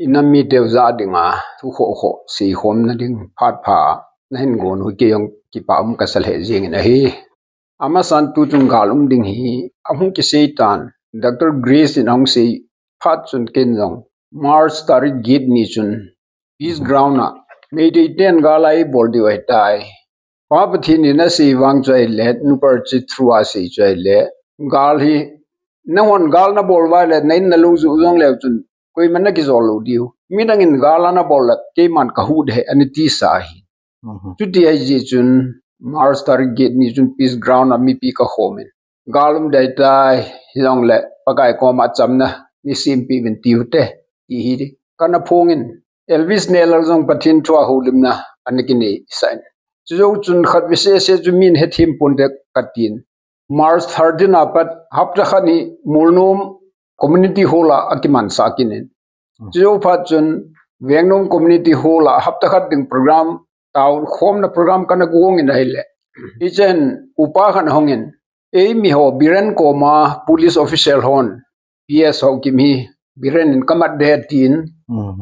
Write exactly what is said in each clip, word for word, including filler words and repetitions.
Inam mite u ja dinga thu khoh khoh seikhomna ding phat pha nahin gon u hi kei jong kipa um kasa lheh jingin ahi. Amasan tuchung gal um ding hi ahung kisei tan, Doctor Grace in ahung sei phat chun ken jong March tarik get ni chun Peace Ground a Meitei ten gal a eibol diu ahitai. Pa Pathen in asei vang chu ahile, nupa chi through a asei chu ahile, gal hi, nanghon gal nabol uva le, na in nalou ju jong leu chun, koima nakijol lou diu. Midang in gal anabol le, keiman kahuh de, ani tisa ahi. Chuti ahijeh chun, March tarik get ni chun Peace Ground a mipi kakhomin, gal um ding ahitai, hijongle Pakai koma chamna nei sempeh uvin tiu hite, ti hi kana phongin, Elvis Nehlal jong Pathen thua houlimna ana kinei sah in. Chujou chun khatvei sese chu min hethem ponte katin, March thirteen a pat hapta khat hi Molnom Community Hall a akimansah kit in. Chujou phat chun Vengnom Community Hall a hapta khat ding program, taokhomna program kana gongin ahile, hichen upa khat ahungin, eimiho Biren koma police official hon, P S Haokip hi Biren in kamat de tin,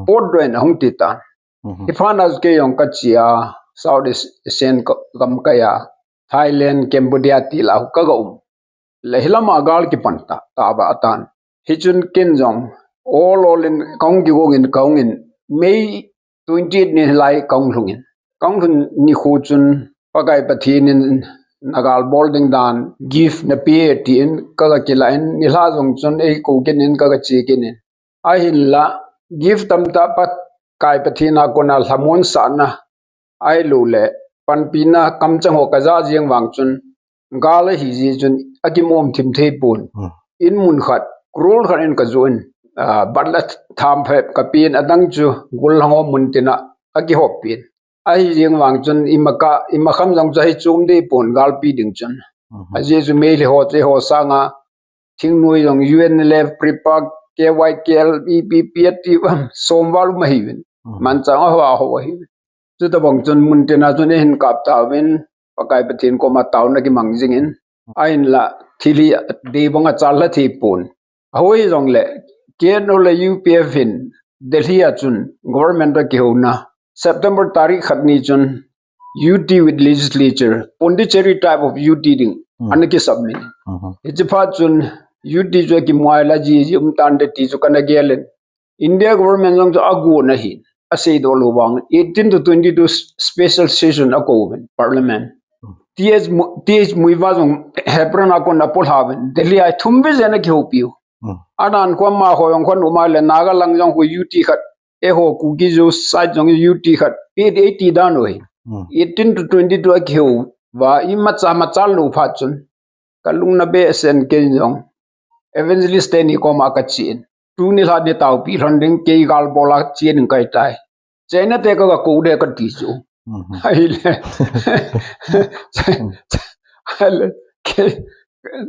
potdoh in ahung ti tan. Hiphat na chu kei jong kachea, South Asian gamkai a, Thailand, Cambodia ti lah a kaga um le, hilama gal kipan ta, taba atan. Hichun ken jong ol ol in kahung kigongin, kahungin, May twenty-eight ni lai kahung lhungin, kahung lhun nikho chun Pakai Pathen in nagal bol ding dan gift napeh e tin kaga kilah in, nilhah jong chun eikou kit in kaga che kit in. Ahinla gift tamtah Pakai Pathen a kona lhamonsahna ahiloule panpina kamchang ho kaja jeng vang chun, gal ahijeh chun akimom thim thei pon. In mun khat, crore khat in kajoh in, bat la thampeh kapen, adang chu gollhang ho muntina akihop pen. Ahijeng vang chun ima kham jong chu ahi chom deh pon galpi ding chun. Ajeh chu Meitei ho chu eiho sanga thingnoi jong U N L F, PREPAK, K Y K L, E P P ati somval um ahiuvin. Manchang a hoa ho ahiuvin. Chutobang chun muntina chun eihin kap tauvin, Pakai Pathen koma taona kimang jingin, ahinla thil hi deibang achal lha thei pon. Ahoi jongle, K N O le U P F in Delhi a chun government a kihouna September tarik khat ni chun U T with legislature, Pondicherry type of U T ding ana kisubmit. Hiche phat chun U T chu akimu a ahile jiji um tante ti chu kana gelin, India government jong chu agon ahin, aseidoh lou vang eighteen to twenty-two special session akouvin parliament. T H Muivah jong apron a kon apolhauvin, Delhi a thumvei jen akihoupiu. Anan khu amaho jong khu ana um a le, Nagaland jong khu U T khat, eiho Kuki-Zo side jong U T khat pe ding eiti dan u ahi. Eighteen to twenty-two akihou uva, imacha machal lou phat chun kalungna behseh in ken jong evangelist teni koma kachen, tuni lha nei taopi lhon ding, kei gal bol a che ding kahitai. China te kaga kou de kati chu. Ahile, ahile,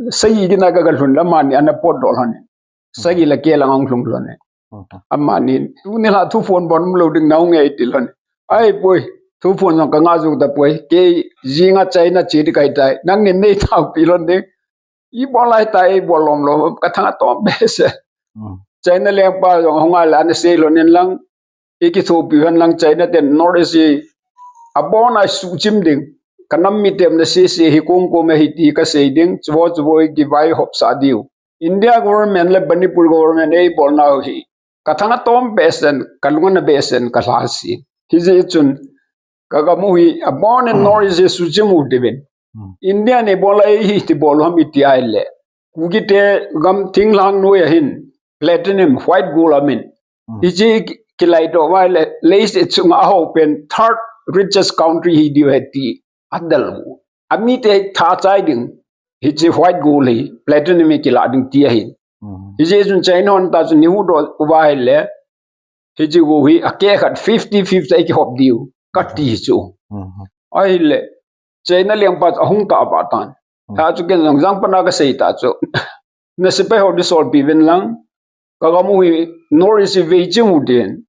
sagi gin a kaga lhun le amani ana potdoh lhon in, sagi le kei lang ahung lhung lhon in, amani tuni lha thuphon bol umlou ding nahung e ati lhon in, ahipoi, thuphon jong kangah jou tapoi, kei jinga China che ding kahitai, nangnin nei taopi lhon ding. Ibol ahitai, ibol lom lom, kathang atom behseh. China lengpa jong ahung a le ana sei lhon in lang, ikithopi hen lang, China ten North East hi abona suhchim ding, kanam mite umna sese hi komkom ahi ti kasei ding, chuvo chuvo ikivaihopsah diu. India government le Manipur government eibolnau hi kathang atom behseh in, kalung ana behseh in kalhase. Hijeh chun kagamu hi abonin North East hi suhchim u tiuvin, India in eibolna hi iti bol u ham iti ahile, Kuki te gam thinglhang noi a hin platinum, white gold amin, hiche kilaidoh uva ahile, leiset chunga ahao pen third richest country hi diu ahi ti adel u. Amite tha chai ding, hiche white gold hi platinum hi kilah ding ti ahin. Hijeh chun China hon ta chun nei huhdoh uva ahile, hiche gold hi akeh khat fifty fifty a ikihop diu kati chu. Ahile, China lengpa chu ahung tah vah tan. Hia chu ken jong jangpana kasei ta chu, na sepai ho disolpi uvin lang, kagamu hi North East hi veichim u tin,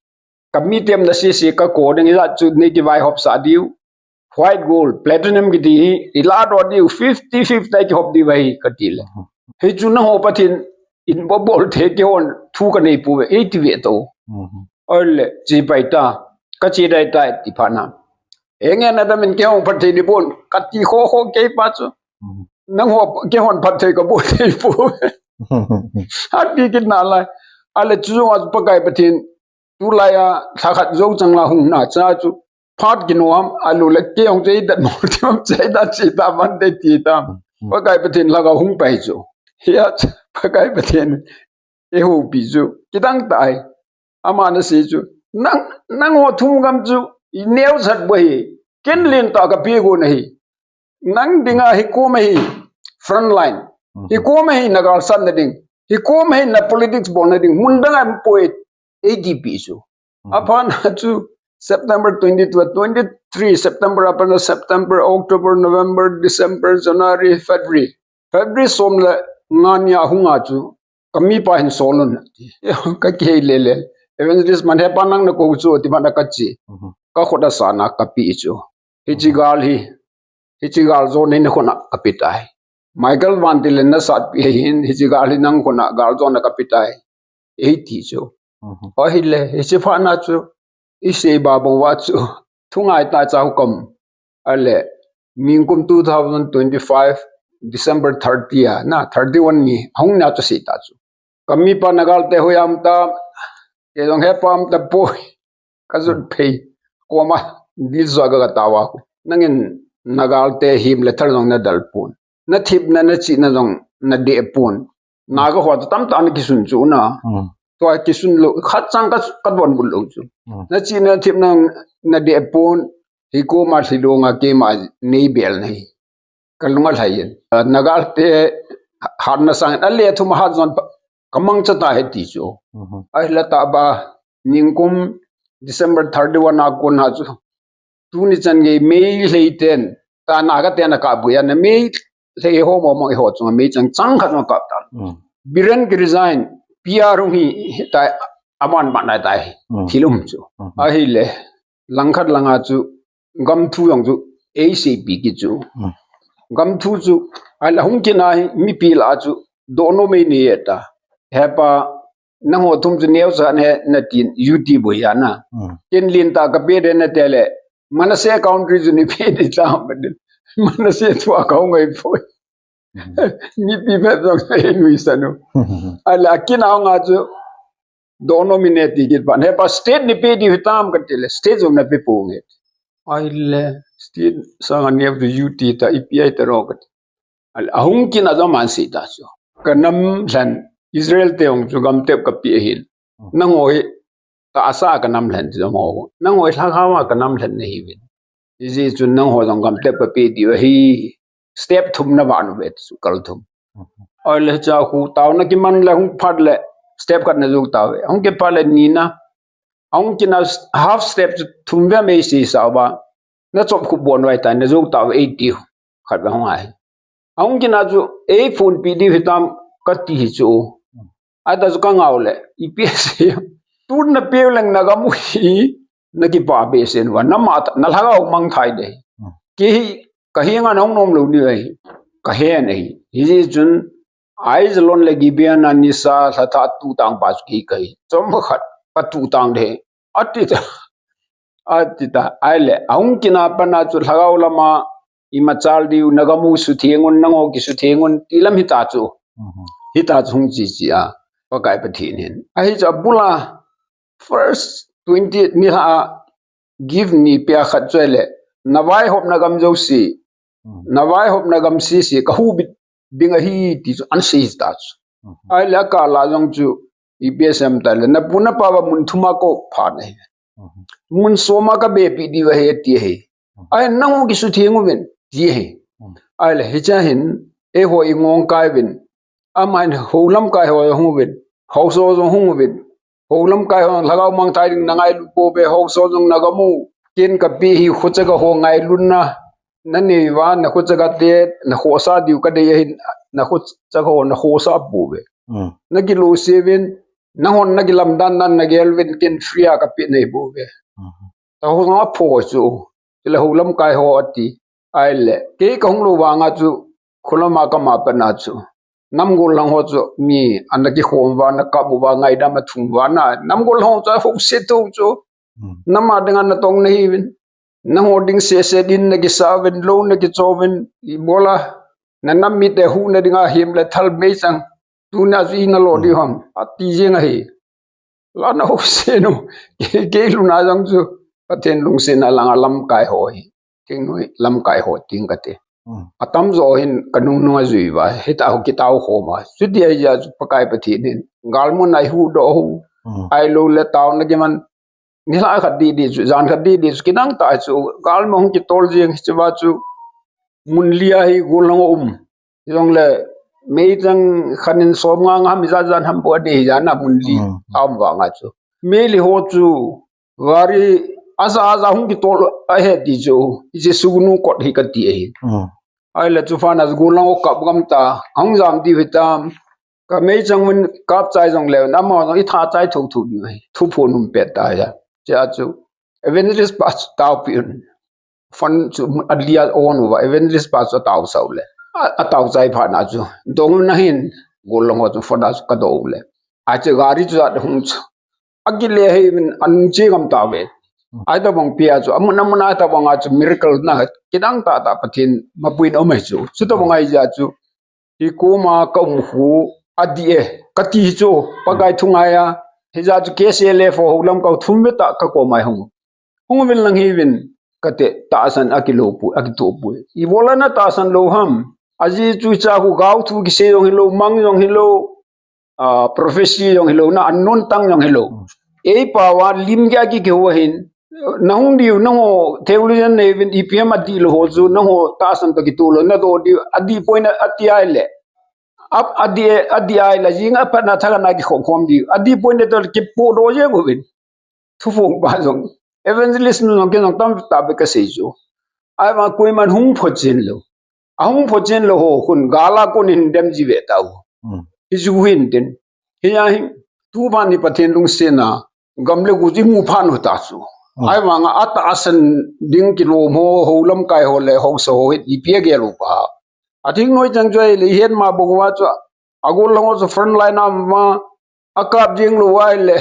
kamite umna sese kako ding, ijat chu nei kivaihopsah diu, white gold, platinum kiti hi ilahdoh diu, fifty fifty a ikihop diu ahi katile, hichu nangho Pathen in bobol thei, keihon thu kanei pouve iti ve to. Ole, chi pai ta. Ka chi dai ta ti phat na. Enge na da min ke hong phat thei di pon. Ka ti kho kho kei pa chu. Nang ho ke hon phat thei ka bu thei pu. Ati kit na lai. Ale chu jong a Pakai Pathen tulai a thakhat jo chang la hung na cha chu. Phat ki nuam a lu le ke hong chei dat mo ti hong chei dat chi ta man de ti ta. Pakai Pathen la ka hung pai chu. Hia Pakai Pathen e hu pi chu. Kidang tai. Ama na si chu. Nang, nang ho thum gam chu. I neo sat bo hi. Ken len ta ka pi go na hi. Nang dinga hi ko ma hi. Front line. Hi ko ma hi na gal san na ding. Hi ko ma hi na politics bo na ding. Mun dang am poi. A D P chu. Aphan chu September twenty-two, twenty-three September, aphan September, October, November, December, January, February. February som le nga ni a hung a chu. Ka mi pa hin sol un. Ka kei le le. Evangelist man he pa nang na ko chu ti man ka chi. Ka khut a sa na ka pi chu. Hi chi gal hi. Hi chi gal zo nei na khut na ka pi tai. Michael Van Til na sat pi hin. Hi chi gal hi nang khut na gal zo na ka pi tai. Ei ti chu. Ahile, hi chi phat na chu. I sei ba bang wa chu. Thu ngai ta cha hu kam. Ale, ningkum two thousand twenty-five, December thirty a, na, thirty-one ni, hung na chu sei ta chu. Ka mi pa na gal te hu yam ta, ke jong he pa am ta poi. Ka zut phei. Ko ma, dil zo ga ga ta wa. Nangin na gal te him le thal jong na dal pun. Na thip na na chi na jong na de pun. Na ka ho tam ta na kisun chu na. Tua kisun lo, khat chang ka, ka don bul lo chu. Na chi na thip na, na de pun, hi ko ma thli lo nga ke ma nei bel nei. Ka lunga lhai yen. Na gal te hat na sang, a le thum hat zon pa, ka mang cha ta he ti chu. Ai la ta ba, ningkum December thirty-one a kon ha chu. Tuni chan gei mei lhei ten, ta na ka ten a ka bu ya na mei lhei ho mo mo ho chung mei chang chang kha chung ka ta. Biren ki resign, P R hung hi, hi tai, aman ma na tai, thilum chu. Ahile, langkhat langa chu, gam thu jong chu, ei sei pi ki chu. Gam thu chu, ai la hung ki na hi, mi pi la chu, do no mei ni ye ta. He pa, nang ho thum chu neo sa ne, na tin, U T bu ya na. Ken lin ta ka pe de na te le, Manasseh country chu ni pe de ta, Manasseh thu a ka hung ai poi. Ni pi phet jong sa e nui sa nu. Ala, kin a nga chu, do no mi ne ti kit pan. He pa state ni pe di hitam ka ti le, state jong na pe po nge. Ai le, state sa nga ne chu U T ta, I P I ta ro ka ti. Al-, ahung kin a jong man si ta chu. Ka nam lhan, Israel te hung chu gam tep ka pi ahin. Nang ho hi, ta asa ka nam lhan chu jong ho. Nang ho hi, lhang hawa ka nam lhan na hi vin. Iji chu nang ho jong gam tep ka pi di va hi. Step thum na va nu ve chu kal thum. Ai le cha khu tau na ki man le hung phat le. Step khat na ju tau ve. Hung ki phat le ni na. Ahung kina half step chu thum ve mei si sa ba. Na chop khu bon vai ta na ju tau ve ei ti. Khat ve hung ai. Ahung kina chu ei phun pi di hitam ka ti hi chu. Ai ta chu ka ngau le. I pi si. Tun na piu leng na gam u hi. Na ki pa be sen wa. Na ma ta, na lhagao mang thai de. Ki hi, ka hi nga nong nom lo ni ai. Ka he nei. Hi ji chun. Aijalon le Gibeon a nisa lha tha tu tang pa chu ki kai. Chom khat ka tu tang de. Ati ta. Ati ta. Ai le. Ahung kina pana chu lhagao lama ima chal diu na gam u su theng un nang ho ki su theng un ti lam hi ta chu. Hi ta chu hung chi chi a. Pakai Pathen hin. Ahi chu a bula first twenty ni lha a gift ni pe a khat chu le. Na vai hop na gam jo si. Na vai hop na gam si si ka hu bit ding ahi ti chu an si ta chu. Ai le ka la jong chu I P S M ta le. Na pu na pa va mun thuma ko pha nei. Mun soma ka be pi di va he ti he. Ai nang u ki su theng u vin ti he. Ai le hi cha hin e ho i ngong kai vin. Ama hin ho lam kai ho hung u vin. Ho so jong hung u vin. Ho lam kai ho lhagao mang thai ding na ngai lu po be ho so jong na gam u. Ken ka pi hi khu cha ka ho ngai lun na. Na nei va na khu cha ka te na ho sa diu ka dei hin na khu cha ka ho na ho sa po be. Na ki lo se vin. Na hon na ki lam dan dan na gel vin ken free a ka pi nei po be. Ta ho nga pho chu. Ti le ho lam kai ho ati. Ai le. Ke ka hung lo vanga chu. Khulama ka ma pa na chu. Nam gollhang ho chu mi ana kikhom uva, ana kap uva, ngaidam athum uva na. Nam gollhang ho chu ahouset tou chu. Hmm. Nam a dinga natong nahiuvin. Nangho ding sese din nakisa uvin, lou nakicho uvin, ibola. Na nam mite huhna dinga him le thal meichang. Tuna chu ina lo di ham. Ati jeng ahi. La na houset nu. Kei, kei luna jong chu. Pathen lungsetna langa lamkai ho hi. Thingnoi lamkai ho ting kati. Hmm. Atamjo hin kanung nung ajui uva. Hita ho kitao khom a. Chuti ahijeh chu Pakai Pathen hin. Galmun ahin huhdoh u. Hmm. Ahilou le taona kiman. Nilhah khat didi chu, jan khat didi chu, kidang tah chu, galmun hung kitol jeng hiche uva chu, mun li a hi gollhang um. Hijongle, meichang khat in som nga nga ham ijat ijat ham bou adei hijat na mun li, hmm, aum vanga chu. Meili ho chu, gari aja aja hung kitol ahi ti chu, hiche sugnu kot hi kati ahi. Hmm. Ahile chu phat na chu gollhang ho kap gam ta, ahung jam diu hitam. Ka meichang mun kap chai jongle, amaho jong itha chai thou thou diu ahi. Thuphon um pet ta ahi. Chea chu, evangelist pa chu taopi un. Phone chu alia on uva, evangelist pa chu ataosah u le. A, atao chai phat na chu. Dong un ahin, gollhang ho chu phone a chu kadoh u le. Ahi chu gari chu jat hung chu. Akile hei min anung che gam tauve. Hmm. Ahi tabang pia chu, amun amun ahi tabang a chu miracle na kidang tah tah Pathen mapuin um ahi chu. Chutabang ahijeh chu, hikoma kaum khu adih e, kati chu, Pakai thu ngai a, hijeh chu K C L F ho lam kau thum ve tah kakoma hung. Hung uvin lang hiuvin, kati tahsan akilou poi, akitoh poi. Ibola natahsan lou ham. Ajeh chu hicha khu gao thu kisei jong hilou, mang jong hilou, ah, prophecy jong hilou, na unknown tongue jong hilou. Hmm. Eipao a lim gei a kikihou ahin, nahung diu, nangho theologian neiuvin, ipi ham adih lou ho chu, nangho tahsan toh kitoh lou, nadoh diu, adih poi na ati ahile. Ap, adih, adih ahile, jing a phat na thahat na kikhom khom diu, adih poi na toh kipohdoh jeng uvin. Thuphong pa jong, evangelist nu jong ken jong tamtah bep kasei chu. Ahivang koiman hung phochen lou. Ahung phochen lou ho khun gal a kon hin dem ji ve tau. Hmm. Hichu hin tin. Hia hi, tu phat hi Pathen lungsetna, gam le go chu imu phat u ta chu. Hmm. Ahivanga atahsan ding kilom ho, ho lamkai ho le haosa ho hin ipi agel u pa. Athingnoi chang chu ahile, ihet ma bou uva chu, agollhang ho chu front line a um uva, akap jeng lou ahile,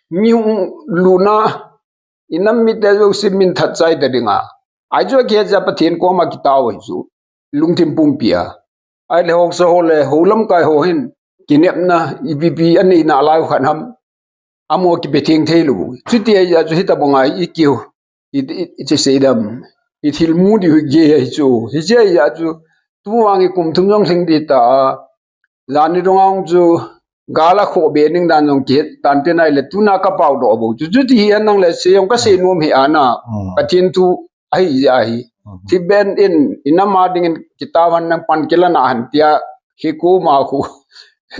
mi hung lutna, inam mite jouse min that chai ta dinga. Ahi chu akihet jeh a Pathen koma kitao ahi chu. Lungthim pumpi a. Ahile haosa ho le, ho lamkai ho hin, kinepna, ipi pi anei nalai u khat ham. Amaho kipe theng thei lou. Chuti ahijeh chu hitabang a i kiu. I, i, i, che sei dam. I thil mu diu hi gei ahi chu. Hiche ahijeh chu. Tuvang hi kum thum jong lhing ding ta a. Jan ni dong a hung chu. Gal a khoh be ding dan jong kihet tan te nai le tuna kapao doh bou chu. Chuti hi anang le sei jong kasei nom hi ana. Hmm. Pathen thu ahijeh ahi. Hmm. Thi ben in, inam a dingin kitao han nang pan kila na han tia. Hikoma khu.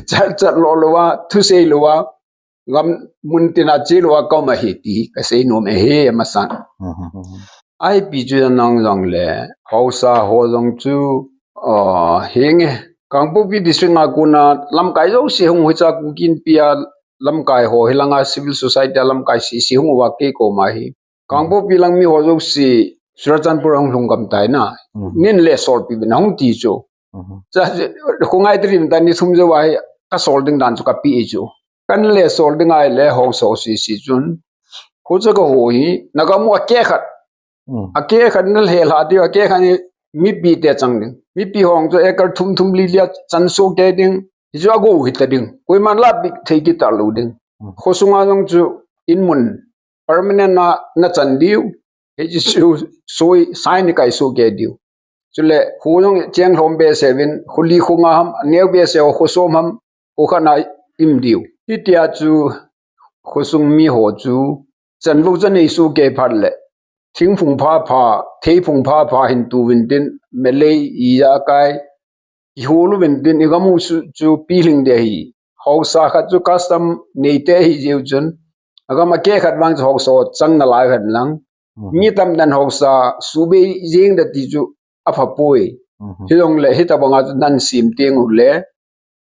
Chat chat lou lou a, thusei lou a. Gam mun tina che lou a kaum ahi ti kasei nom ahi amasan. Mhm, mhm. Ipi chu nang jong le, haosa ho jong chu, ah, henge, Kangpokpi district a kona lamkai jouse hung hicha Kuki Inpi a lamkai ho hilanga civil society a lamkai sese hung uva kei koma hi. Kangpokpi lang mi ho jouse Churachandpur hung lhung gam tai na. Mhm. Nin le solpi uvin hung ti chu. Mhm. Cha, cha, khongai trim ta ni thum jou a hi kasol ding dan chu kapeh chu. Kan le sol ding ahile haosa ho sese chun. Hucha kaho hi, nagam u akeh khat. Hmm. Akeh khat nalheh lha diu, akeh khat hi mipi te chang ding. Mipi ho chu acre thum thum li li a chan soh kei ding. Hichu agou hita ding. Koiman la bik thei kit talou ding. Hmm. Khosunga jong chu inmun permanent a nachan diu. Hichu soi, sai ni kai soh kei diu. Chule, kho jong cheng lhom behseh uvin, kho li kho nga ham, aneo behseh ho kho som ham, kho khat na im diu. Hitia chu, khosung mi ho chu, chanvou chanei soh kei phat le, thingphung pha pha, theiphung pha pha hin tu uvin tin, melei, ijakai, kihol uvin tin, igam u chu, chu pilhing ding ahi. Haosa khat chu custom neite ahi jeh u chun, agam akeh khat vang chu haosa chang nalai hen lang. Mhm. Mi tamtah in haosa subei jeng ding ti chu apha poi. Mhm. Hijongle hitabang a chu nan sem teng ule,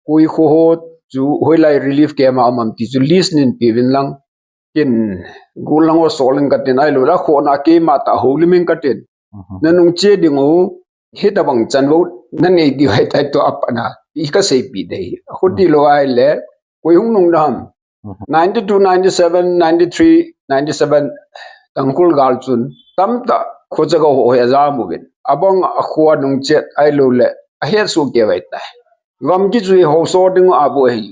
koi kho ho chu hoilai relief camp a um am ti chu list nin pe uvin lang. Ken gollhang ho sol ing katin ahilou le akhohna keima tah houlim ing katin. Mhm. Nanung che ding u, hitabang chanvou nanei diu ahitai tua pat na. i ka seipi dei. Khuti lo ai le, koi hung nung dam. Mhm. Ninety-two, ninety-seven, ninety-three, ninety-seven, Tangkhul gal chun, tamta khocha ka ho he jam uvin. Abang a khua nung chet ai lo le, a het su ke vai tai. Gam ki chui ho so ding a bo hi.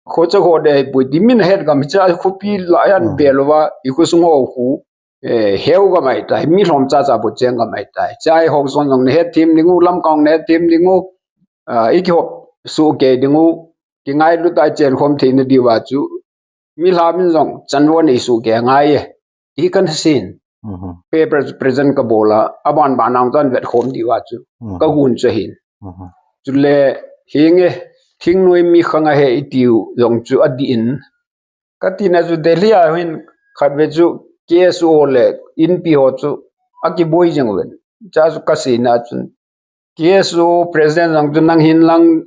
Khocha ho de pui ti min het gam cha khopi la yan Mm. be lo va, i khu sung ho khu. Eh, heu gam ai tai, mi lhom cha cha bu cheng gam ai tai. Chai hong son jong ne het thim ding u, lam kong ne het thim ding u. Ah, i ki hop su ke ding u. Ki ngai lu tai chen khom thei na di wa chu. Mi hla min jong chan wo nei su ke ngai e. I kan sin. Mhm. Paper present ka bola, aban ba nang tan vet khom di wa chu. Mhm. Ka gun chu hin. Mhm. Chu le, hinge, thingnoi mi khang a he i tiu jong chu a di in. Ka tina chu Delhi a hin khat ve chu K S O le inpi ho chu a kiboi jeng ven. Cha chu ka sina chun K S O president jong chu nang hin lang,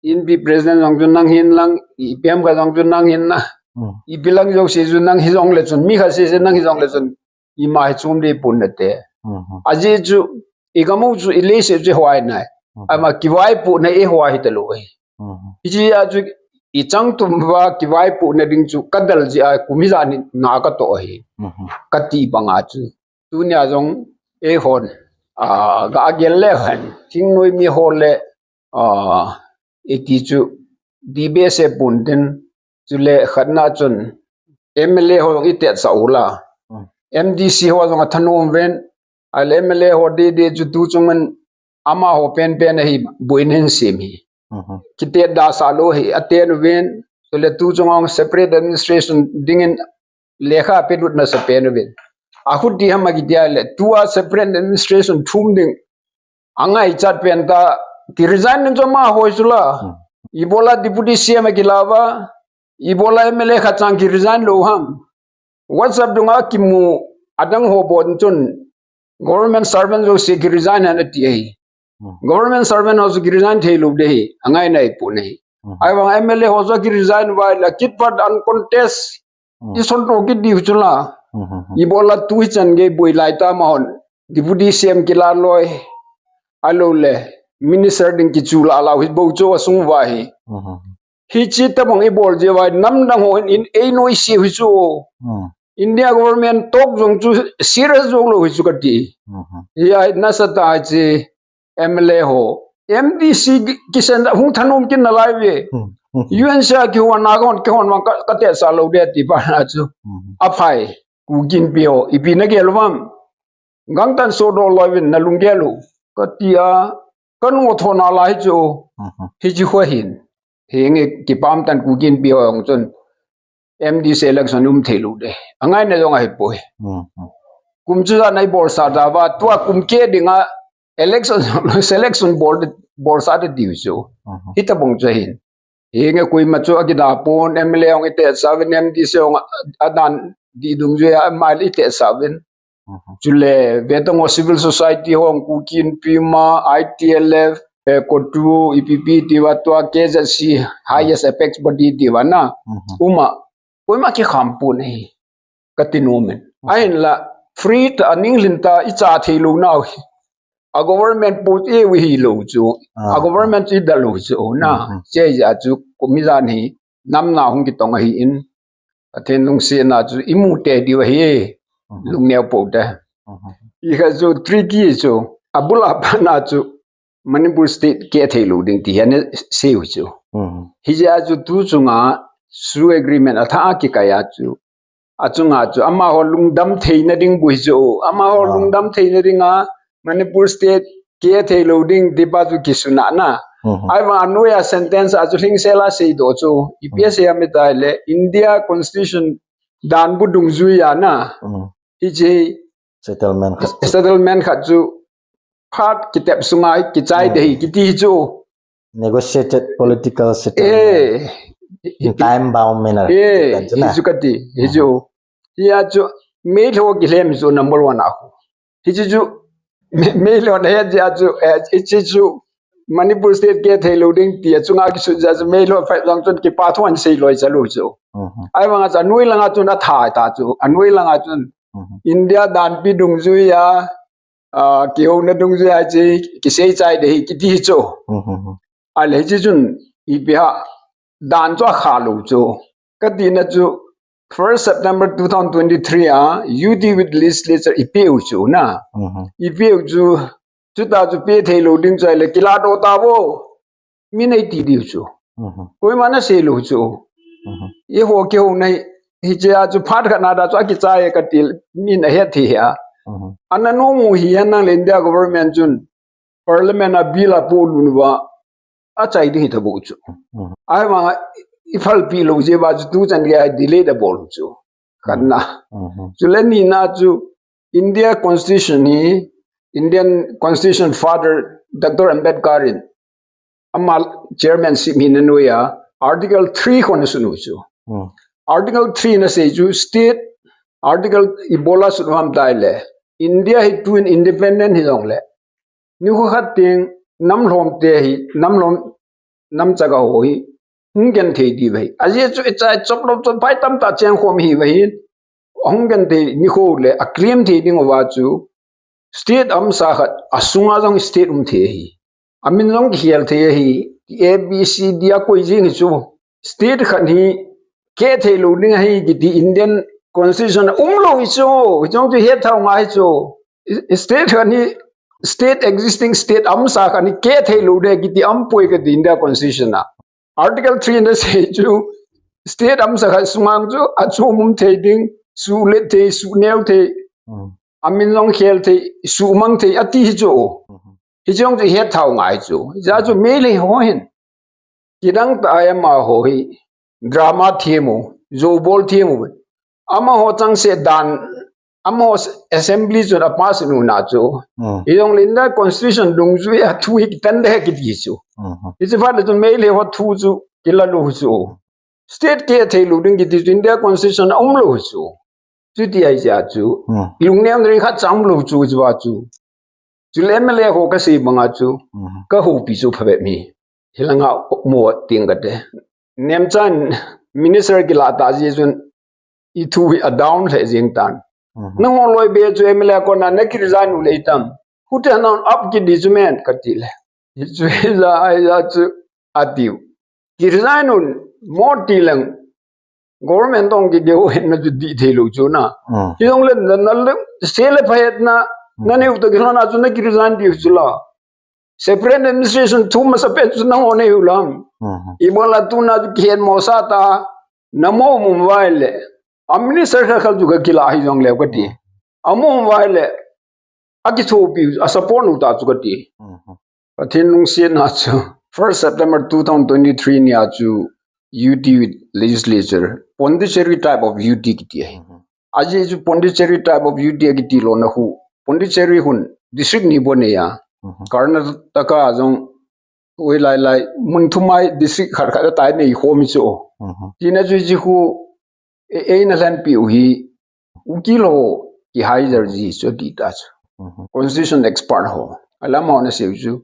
inpi president jong chu nang hin lang, i P M ka jong chu nang hin na. Hmm. I pi lang jong si chu nang hi jong le chun, mi kha si si nang hi jong le chun, i ma hi chum de pun na te. Hmm. A ji chu, i ka mu chu i le se chu huai nai. Hmm. Ama kivai pu na e huai hi ta lo e. Mhm. Hichi a chu i chang tum va kivai pu na ding chu ka dal ji a kum hi ja ni na ka to hi. Mhm. Ka ti bang a chu. Tunia jong e hon, a, ga gel le han. Thingnoi mi ho le, a, e ti chu D B S e pun tin chu le khat na chun M L A ho jong i tet sa u la. Mm. M D C ho jong a thanom ven, a le M L A ho de de chu tu chung man ama ho pen pen a hi buin hin sim hi. Mhm. Kitet da sa lo hi, a ten ven, chu le tu chung ang separate administration ding in lekha pe lut na sa pen ven. A khut di hama ki dia le, tu a separate administration thum ding. A ngai chat pen ta, ki resign nin chu ama hoi chu la. Hmm. I bola deputy C M a ki la va, i bola M L A kha chang ki resign lo ham. WhatsApp dunga ki mu adang ho bon chun, government servant jo si ki resign han a ti ahi. Hmm. Government servant ho su ki resign thei lo de hi, a ngai nai pu nei. Hmm. Ai vang M L A ho su ki resign vai la kit pat uncontest. Hmm. I son to ki diu chu la. Hmm, hmm, hmm. I bola tu hi chan ge boi lai ta ma hon. Deputy C M ki la loi. A lo le. Minister ding ki chu la la hi bo chu a sung va hi. Hmm, hmm, hmm. Hichi tabang i bol je vai nam dang ho in, in ei noi si hui chu. Hmm. India government tok jong chu serious jong lo hui chu ka ti. Hmm, hmm. Hi ai na sa ta chi. M L A ho, M D C ki, ki sen hung thanom kin na lai ve. Hmm. U N C a ki hon na hon ki hon mang ka, ka te sa lo de ti pa na chu. Hmm. A phai, ku kin pi ho, i pi na gel vam. Gang tan so do lo vin na lung gel u. Ka ti a, ka nu tho na lai chu. Hmm. Hi chi ho hin. Hi nge ki pam tan ku kin pi ho jong chun. M D C election um thei lo de. A ngai na jong a hi poi. Hmm, hmm. Kum chu za nai bol sa da va, tua kum ke dinga election, selection bol, bol sa de diu chu. Mhm. Hi ta bong chu hin. Hi nge kui ma chu a ki da pon, M L A ong i te sa vin, M D C ong a, a dan di dung ju ya, a mai i te sa vin. Mhm. Chu le, ve tong o civil society hong ku kin pi ma, I T L F, eh, kotu, I P P ti va tua, K Z C, highest apex body ti va na. Mhm. Uma, koima ki kham pu nei. Ka ti nom in. Mhm. A hin la, free ta, a ning lin ta, i cha thei lo nau hi. A government pu i wi hi lo chu. Ah. A government i da lo chu na. Mhm. Che ja chu, ku mi jan hi, nam na hung ki tong a hi in. Pathen lungsetna chu i mu te diu ahi, mhm, lungneo po te. Mhm. I kha chu tricky chu, a bula pa na chu Manipur state ke thei lo ding ti hi ana sei u chu. Mhm. Hi ja chu tu chunga SoO agreement a tha a ki kai a chu. A chunga chu ama ho lungdam thei na ding bu hi chu. Ama ho, ah, lungdam thei na ding a Manipur state ke thei lo ding ti pa chu ki suna na. Mhm. Ai va a noi a sentence a chu hling sel a sei do chu. I pi a sei a mi tai le India Constitution dan bu dungjui a na. Mhm. Hi chi settlement khat chu. Settlement khat chu phat ki tep sunga ki chai, mhm, de hi ki ti chu. Negotiated political settlement. Eh. In time bound manner. Eh, kan chu na. Hi chu ka ti. Hi chu. Mhm. Hi a chu mei lo ki lem chu number one a khu. Hi chu chu, me-, mei lo na he ja chu, eh, hi chu chu, Manipur state ke thei lo ding ti a chunga ki su ja chu mei lo fa lang chun ki pa thuan sei loi cha lo chu. Mhm. Ai vang a cha nui langa chun a tha ta chu, a nui langa chun. Mhm. India dan pi dungjui a, a, ki ho na dungjui a chi, ki sei chai de hi, ki ti chu. Mhm. Ahile hiche chun ipi ham dan chu akha lou chu. Katina chu first September two thousand twenty-three a U T with legislature ipe u chu na. Mhm. Ipe u chu, chuta chu pe thei lou ding chu ahile kilah doh tauvo. Min eiti diu chu. Mhm. Koima nasei lou chu. Mhm. Eiho kihouna hi, hiche a chu phat khat na da chu akichai e kati, min ahet thei a. Mhm. Ana nom u hi a nang le India government chun parliament a bill apolut uva achai ding hita bou chu. Mhm. Ahivang a iphalpi lou jeh uva chu tuchan gei a delay abol u chu. Khatna. Mhm. Chule nina chu India Constitution hi Indian Constitution Father Doctor Ambedkar in ama chairmanship hina noiya Article three khu ana sun u chu. Hmm. Article three in asei chu state article ibola sun u ham tile India hi tun independent hijongle nikho khat teng nam lhom te hi, nam lhom, nam chaga ho hi hung genthei diu ahi. Ajeh chu ichai chop lou chop pai tamtah cheng khom ahiuve. Ahung genthei nikho le aclaim thei ding uva chu state amasa khat asunga jong state um thei ahi. Amin jong kikhel thei ahi. A B C D akoi jing hi chu. State khat hi keh thei lou ding ahi kiti Indian Constitution a um lou hi chu. Hiche jong chu het thei ngai hi chu. State khat hi, state existing state amasa khat hi keh thei lou ding kiti umpoi kati India Constitution a. Article three in asei chu state amasa khat sunga chu achom um thei ding, suhlet thei, suhneo thei, Hmm. amin jong khel thei, suhmang thei ati hi chu. Mhm. Hiche jong chu het thei ngai chu. Hijeh chun Meitei ho hin kidang tah a amaho hi drama them u, jou bol them u. Amaho chang se dan, amaho assembly chun apass u na chu. Hmm. Hijongle India Constitution dungjui a thu hi kitan de kiti chu. Mhm. Hiche phat le chun Meitei ho thu chu kila lou chu. State keh thei lou ding kiti chu India Constitution a um lou chu. Chuti ahijeh chu. Hmm. Lungneo ri khat cha um lou chu hiche va chu. Chule M L A ho kasei banga chu. Mhm. Kahoupi chu phabep mi. Hilanga mo ting kate. Nemchan minister kilah tah jeh chun ithu hi adown lheh jeng tan. Mhm. Nangho loi be chu M L A kona nakiresign u le itam. Hute nan up kiti chu men kati le. Hichu hija, hija chu atiu. Kiresign un mo ti leng. Government tong kigel hen na chu dih thei lou chu na. Hmm. Hijongle na, na le, se le pha het na, Hmm. na neu to kilhon a chu nakiresign diu chu la. Separate administration thu masa pen chu nangho nei u lam. Hmm. Ibola tuna chu kihet mo sa ta, namo mum vai le. A minister kha kha chu kakila hijongle kati. Amum vai le. Akithopi, asupport u ta chu kati. Mhm. Pathen lungsetna chu first September two thousand twenty-three nia chu U T with legislature, Pondicherry type of U T kiti ahi. Mhm. Ajeh chu Pondicherry type of U T akiti lona khu. Pondicherry hun district ni bou anei a. Mhm. Karnataka jong oi lai lai mun thum a district khat khat atai nei khomi chu. Mhm. Tina chu hiche khu e, eina lhenpi u hi, ukil ho kihaijar ji chu ati ta chu. Mhm. Constitution expert ho. Alam ho ana sei u chu.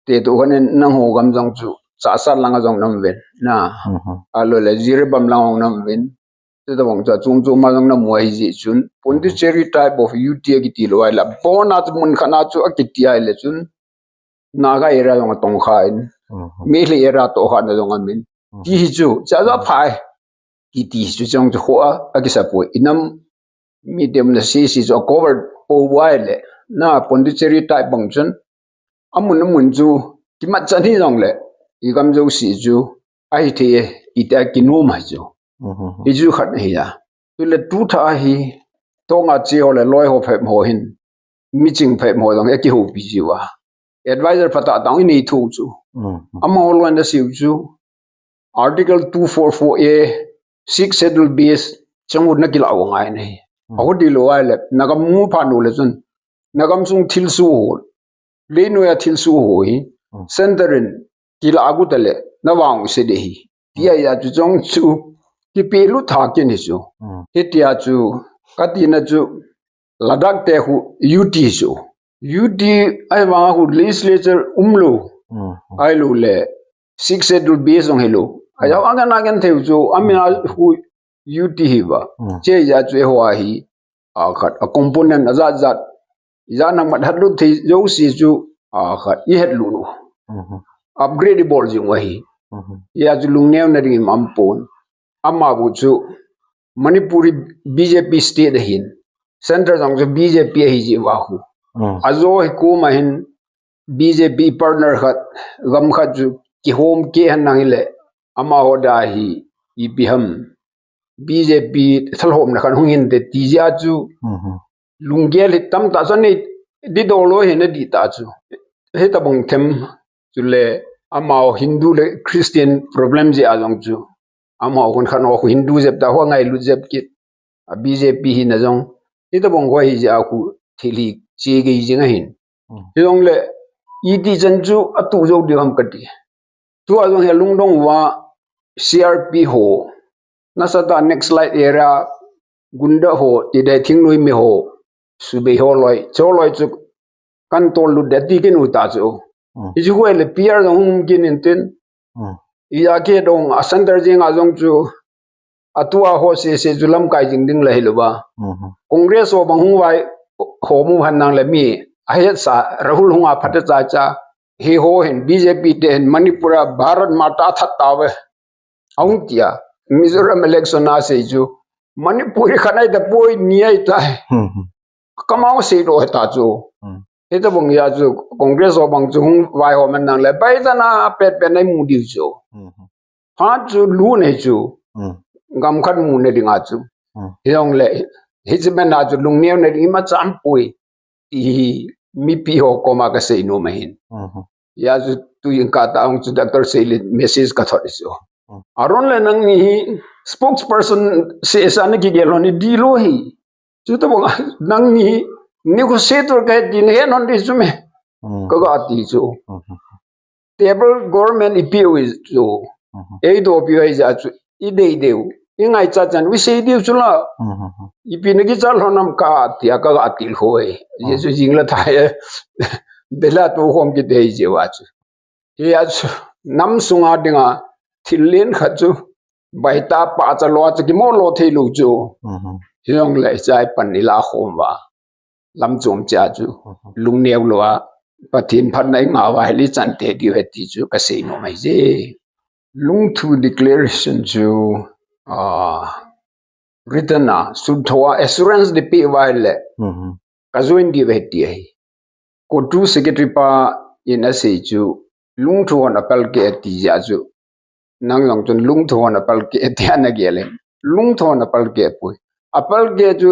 Te tu khan nangho gam jong chu. Chahsat langa jong naum uvin. Na. Mhm. Ahilou le Jiribam langa jong naum uvin. Te tabang chu chom chom a jong namu ahi jeh chun. Pondicherry type of U T akiti lou ahile. Abona chu mun khat na chu akiti ahile chun. Naga area jong atong kha in. Mhm. Meitei area toh kha na jong aum in. Mhm. Ti hi chu. Cha ja Mhm. phai. Kiti chu chong chu ho a, akisa poi. Inam mi tem na si si chu a cover po vai le. Na Pondicherry type bang chun. Amun amun chu kimat chan hijongle. Igam jouse chu. Ahithei e, iti a kinom ahi chu. Mhm. Hichu khat ahi a. Chule tu tha ahi. Tonga che ho le loi ho phabep ho hin. Miching phabep ho jong akihoupi jiuva. Advisor phatah tah inei thou chu. Mhm. Amaho loi na sei u chu. Article two four four A, Sixth Schedule base, chang u na kilah u ngai nei. Mm. Aho di lou ahile, nagam mu pha nu le chun. Nagam sung thilsoh ho. Leinoi a thilsoh ho hi. Mm. Center in kilah u tale, navang u se de hi. Ti Mm. ahi a chu chong chu. Kipelut tha kini chu. Mm. Hitia chu, katina chu, Ladakh te khu U T chu. U T ahivang a khu legislature umlou. Mm. Ahilou le Sixth Schedule base jong hilou. Ahi a, mm, agen agen thei u chu, amin a khu U T hi va. Mm. Che ja chu eiho a hi. A khat, a component a jat jat. Ijat nang mat hat lut thei jouse chu. A khat, i het lut u. Mhm. upgrade ibol jing u ahi. Mhm. Hijeh a chu lungneo na ding ima um pon. Ama bou chu Manipur hi B J P state ahin, Centre jong chu B J P ahi jeh uva khu. Mm. Ajo hi koma hin B J P partner khat, gam khat chu kihom keh hen lang hile, amaho dia hi ipi ham, B J P thalhomna khat hung hinte ti jeh a chu. Mhm. Lunggel hi tamtah chu anei ding doh lou hi na dih ta chu. Hitabang them chule amaho Hindu le Christian problem jeh a jong chu. Amaho khun khat ho khu Hindu jep ta, ho ngailut jep kit. A B J P hina jong hitabang ho hi jeh a khu thil hi che gei jing ahin. Mm. Hijongle iti chan chu atuh jou diu ham kati. Tua jong hi alungdong uva C R P ho, nasatah a Naxalite area gunda ho, ti ding thingnoi mi ho, subei ho loi, chu loi chu kan tol lut ding ti kinu ta chu. Mm. Hichu hoi le P R jong hung kit intin. Mm. Ijeh a kidong a Centre jeng a jong chu atua ho sese chu lamkai jing ding la hilouva. Mhm. Congress ho bang hung vai ho mu hen lang le mi ahetsa Rahul hung a phatecha cha. Hiho hin B J P te hin Manipur a Bharat Mata that tauve. Ahung tia. Mizoram election a sei chu Manipur hi khat ahi tapoi, ni ahi tai. Mhm. Kamau sei doh hita chu. Hmm. Hitabang jeh a chu Congress ho bang chu hung vaihom hen lang le, baitana pet pet na imu diu chu. Hmm. Phat chu lut nei chu. Hmm. Gam khat muna dinga chu. Hmm. Hijongle, hiche bena chu lungneo na ding imacha um poi. Ti hi mipi ho koma kasei nom ahin. Hmm. Hijeh a chu tuin katah hung chu Doctor Seilin message kathot chu. Hmm. Aron le nangni hi spokesperson sesa nakigel lou ni dih lou hi. Chutabang nangni hi negotiator kahi ti nahet lhon ding chu me. Hmm. Kaga ti chu. Hmm. Table government ipiu hi chu. Hmm. Eidohpiu ahi jeh a chu idei diu, ingaichat chan u isei diu chu la. Hmm. Ipi nakicha lhon ham kati a kaga ti lhoi. Hmm. Hijeh chu jing le thai e. Bela tu khom kit dei jeh uva chu. Hijeh a chu nam sunga dinga thil len khat chu baitah pahcha lou a chu kimo lou thei lou chu. Mhm. Hijongle hiche a ipan ilah khom uva, lam chom cheh a chu, mhm, lungneo lou a Pathen phatna ingah uva hile ichan tei diu ahi ti chu kasei nom ahi je. Lungthu declaration chu, ah, written a, suntho a assurance ding peh uva ahile, mhm, ka join diu ahi ti ahi. CoTU secretary pa in asei chu, lungthu hon apalkeh ati jeh a chu, nang jong chun lungthu hon apalkeh tia nagel in. Lungthu hon apalkeh poi. Apalkeh chu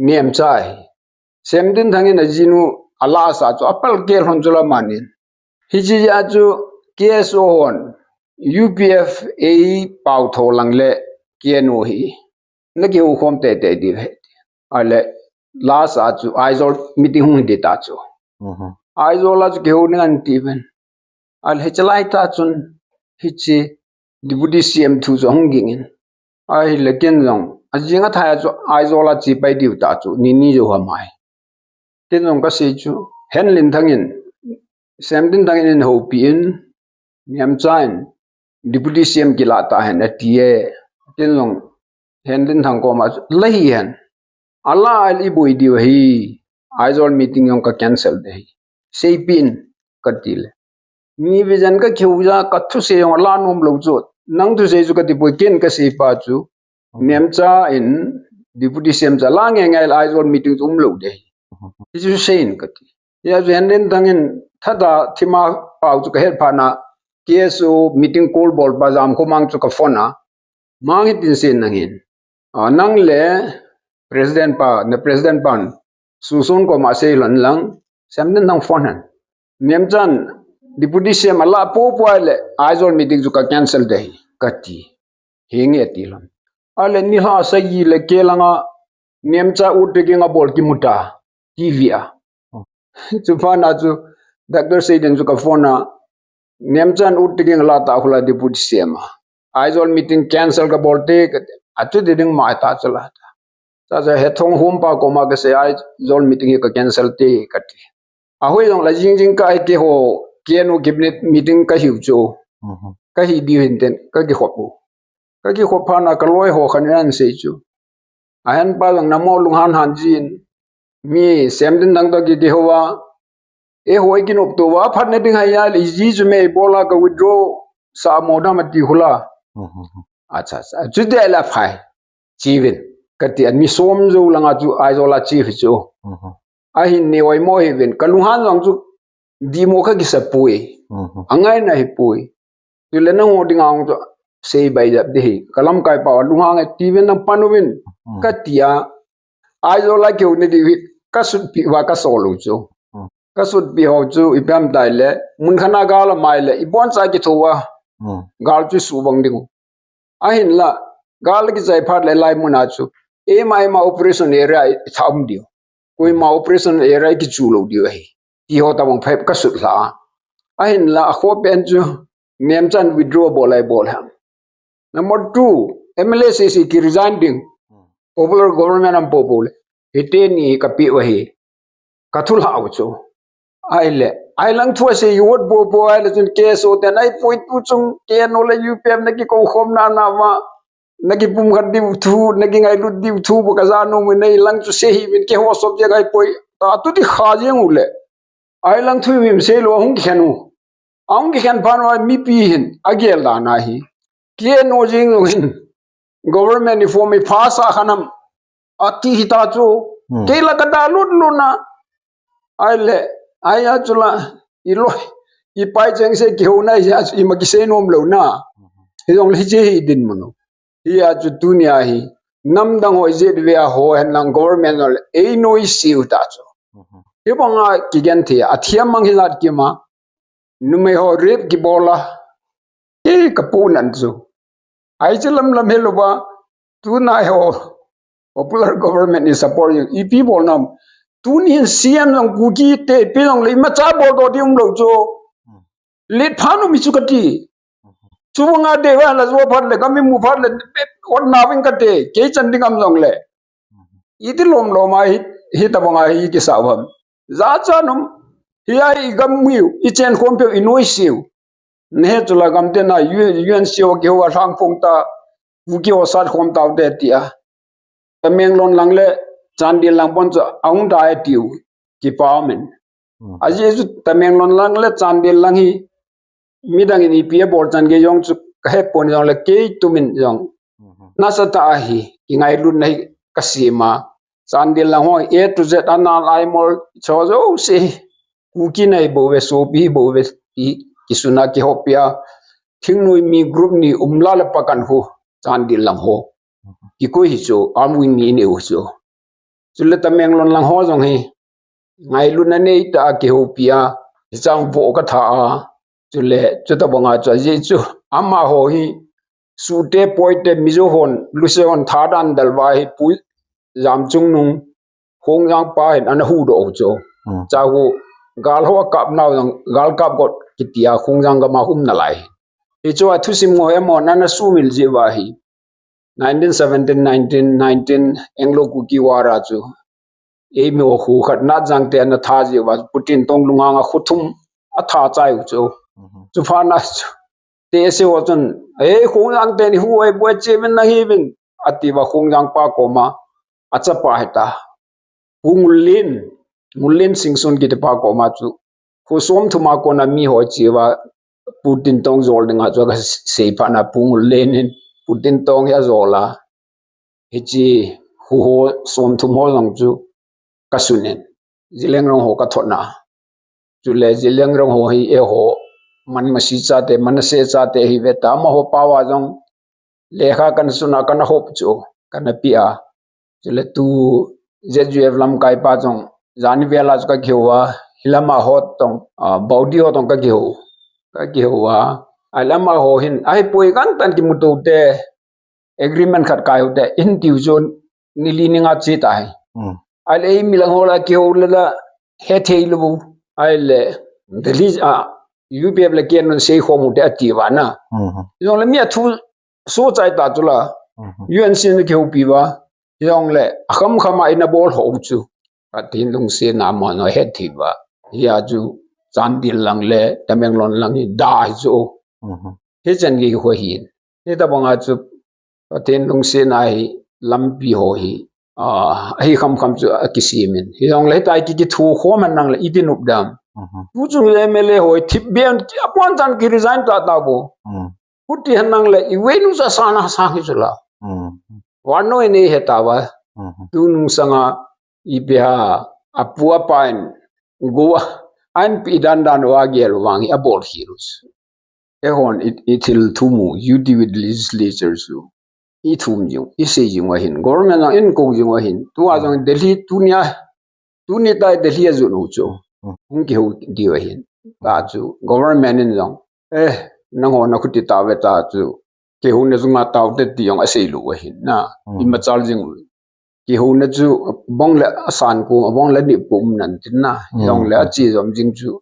Nemcha ahi. Semtinthang in ajinu alah sa chu apalkeh lhon chu la manin. Hiche jeh a chu K S O hon U P F a pao tho lang le K N O hi nakihou khom teitei diu ahi. Ahile last a chu Aizawl meeting hung hi ding ta chu. Mhm. Aizawl a chu kihou ding ahi ati uvin. Ahile hiche lai tah chun hiche Deputy C M thu chu ahung ging in. Ahile ken jong ajing athai a chu Aizawl a che pai diu ta chu, ni ni jou ham ahi. Ken jong kasei chu, Henlinthang in, Semtinthang in eihoupi in, Nemcha in Deputy C M kilah tahen ati e. Ken jong Henlinthang koma chu, la hihen. Alah ahile iboi diu ahi, Aizawl meeting jong ka cancel ding ahi. Seipeh in, kati le. Ni vision kakihou jeh a kathusei jong alah nom lou chu. Nang thusei chu kati poi, ken kasei pa chu. Nemcha in Deputy C M chu alah nge nge le Aizawl meeting chu umlou ding ahi. Hichu seiyin kati. Hijeh a chu Henlinthang in thada thima pao chu kahet phat na K S O meeting call bol pa Jamkhomang chu ka phone a. Mang hitin seiyin nangin. A, nang le president pa, na president pan, Suson koma sei lhon lang, Semtinthang phone hen. Nemchan, Deputy C M alah popo ahile, Aizawl meeting chu ka cancel ding ahi, kati. Henge ati lhon. Ahile nilhah sagi le kei langa, Nemcha u taking abol kimu ta, T V a. Chuphat na chu, Doctor Seiden chu ka phone a, Nemchan u taking alah ta hula Deputy C M a. Aizawl meeting cancel kabol te, achuti ding mai ta chu la ta. Chuche Hethong Hum pa koma kasei Aizawl meeting hi ka cancel te kati. Ahoi jong la jing jing ka hi keiho, K N O cabinet meeting kahiu chu. Kahi diu hinten, kakikhop u. Kakikhop phat na kaloi ho khat in asei chu. Ahen pa jong namo lunghan han jin. Mi Semtinthang toh kikihou a. Eiho ikinopto uva, aphatna ding ahi a le, iji chu me ibola ka withdraw sah mo dam ati hula. Acha, acha. Chuti ahile phai. Chevin. Kati a ni som jou langa chu Aizawl a che hi chu. Ahin nei oimo hivin. Ka lunghan jong chu dihmo kakisa poi. Angaina hipoi. Chule nangho dinga jong chu sei bai jep ding ahi. Ka lamkai pau a lunghang e tivin nang pan uvin. Kati a. Aizawl a kihou na diu hi. Kasutpi uva kasol u chu. Kasutpi ho chu ipi ham tile. Mun khat a gal amai le. Iboncha kitho uva. Gal chu subang ding u. Ahinla, gal kichai phat le lai mun a chu, eima eima operation area i tha um diu. Koima operation area i kichu lou diu ahi. Ti ho tabang phat kasut lha. Ahinla, akhoh pen chu, nemchan withdraw bol ai bol ham. Number two, M L A C C ki resign ding. Popular government am po po le. Hiteni kapi u ahi. Ka thulha u chu. Ahile, ahilang thu asei u ot bo bo ahile chun K S O ten ahi poi tu chung K N O le U P F na kikou khom na na ma, na kipumkhat diu thu, na kingailut diu thu, bo ka ja nom u nei lang chu sei hih uvin keiho sop jeng ahi poi. Ta tu ti kha jeng u le. Ahilang thu himhim sei lou, ahung kikhen u. Ahung kikhen phat uva mipi hin, agel dan ahi. K N O jeng u hin. Government i form i pass a khanam. Ati hita chu. Kei la ka da lut lut na. Ahile, ahia chu la, i loi, i pai cheng se kihou na, ahia chu ima kisei nom lou na. Hijongle hiche hi dinmun u. Hia chu tunia hi, namdang ho ijeh ve a ho hen lang government ho le, ei noise u ta chu. Hibanga kigenthei a, athiam mang hi lat kima, numei ho rape kibol a, Kei ka pu nan chu. Ai chu lam lam helou va, tuna ho, popular government in support jing, ipi bol nam. Tuni hin C M jong Kuki te, ipi jong le, imacha bol doh ding umlou chu. Let phat um hi chu kati. Chu nga de va la jo phat le, ka mi mu phat le, ot na ving kati, kei chan ding am jong le. Iti lom lom a hi, hitabang a hi kisa u ham. Jachat um, hi a i gam miu, i chen khom peu, i noise u. Nahe chu la gam te na, U N, U N C O kihou a lhang phong ta, Kuki ho sat khom tau te tia. Tamenglong lang le, Chandel lang pon chu, ahung da e tiu, kipa min. Ajeh chu Tamenglong lang le, Chandel lang hi, midang in ipi abol chan gei jong chu ka hepon jong le kei tumin jong. Nasatah a hi, kingailutna hi ka sima. Chandel lang ho, A to Z, anal aimol, cho jouse. Kuki nai bou ve, sopi bou ve, i, kisuna kihopia. Thingnoi mi group ni umla le pakan ho, Chandel lang ho. Kikoi hi chu, armed wing ni inei u chu. Chule Tamenglong lang ho jong hi, ngailutna neitah a kihoupi a, hichang vo ka tha a, chule, chutabang a chu, ajeh chu, amaho hi, Sute, Poite, Mizo hon, Luse hon, tha dan del va hi, pu, Jamchungnung, Khongjang pa hin, ana hudoh u chu. Cha hu, gal ho akap nau jong, gal kap got kitia, Khongjang gam a um nalai. Hichu a thusim ngo emo, nana sumil jeh uva hi. Nineteen seventeen, nineteen nineteen Anglo-Kuki War a chu. Eimi ho khu khat Natjang te ana tha jeh uva Pu Tintong lunghang a khu thum atha chai u chu. Chuphat na chu. Te se ho chun, "Ei, Khongjang teni hu ei boi che vin na hi vin." Ati uva Khongjang pa koma achapa hita. Pu Ngullen, Ngullen Singson kiti pa koma chu. Khu som thum a kona mi ho che uva Pu Tintong jol dinga chu ka sei phat na Pu Ngullen in Pu Tintong hi ajol a. Hiche khu ho som thum ho jong chu ka sun in. Zeliangrong ho ka thot na. Chule Zeliangrong ho hi eiho Manmasi chate, Manasseh chate hi ve ta amaho pao a jong lekha kana sun a kana hop chu, kana pe a. Chule tu Z U F lamkai pa jong, jani vel a chu ka kihou a, hilama ho tong, a, Baudi ho tong ka kihou, ka kihou a. Ahilama ho hin, ahipoi kan tan kimuto te, agreement khat kai u te, in tiu chu, ni li ni nga che ta hi. Ahile eimi lang ho la kihou le la, hethei lou. Ahile, Delhi, a, U P F le K N O sei khom u te ati uva na. Jong le mi a thu so chai ta chu la. U N C na kihoupi uva. Jongle, akham kham a ina bol ho chu. Pathen lungsetna amaho hethei uva. Hia chu Chandel lang le Tamenglong lang hi da hi chu. Hichan gei ho hin. Hitabang a chu Pathen lungsetna hi lampi ho hi. A, ahi kham kham chu akisem in. Hijongle hitia ki, kithu khom hen lang le iti nop dam. Mhm. Tu chu M L A ho thip ben, apan chan ki resign ta ta bo. Mm. Kuti hanang le, i venu sa sana sang hi chu la. Mm. Vannoi nei he ta va. Mhm. Tu nung sanga, i pe ha, apu apa in, go, an pi dan dan wa gel vang hi, abol hi rus. Eihon i, i thil thum u, U T with legislature chu. I thum jing, i sei jing u ahin. Government jong in ko jing u ahin. Tua jong Delhi tunia, tuni tai Delhi a jun u chu. Hmm. Hung kihou diu ahin. Ta chu, government in jong. Eh, nangho na khuti tave ta chu. Kihou na jung a tau te ti jong asei lou ahin na. Hmm. I machal jing u. Kihou na chu, bong le asan ko, bong le ni pum nan tin na. Hmm. Jong le achi jom jing chu.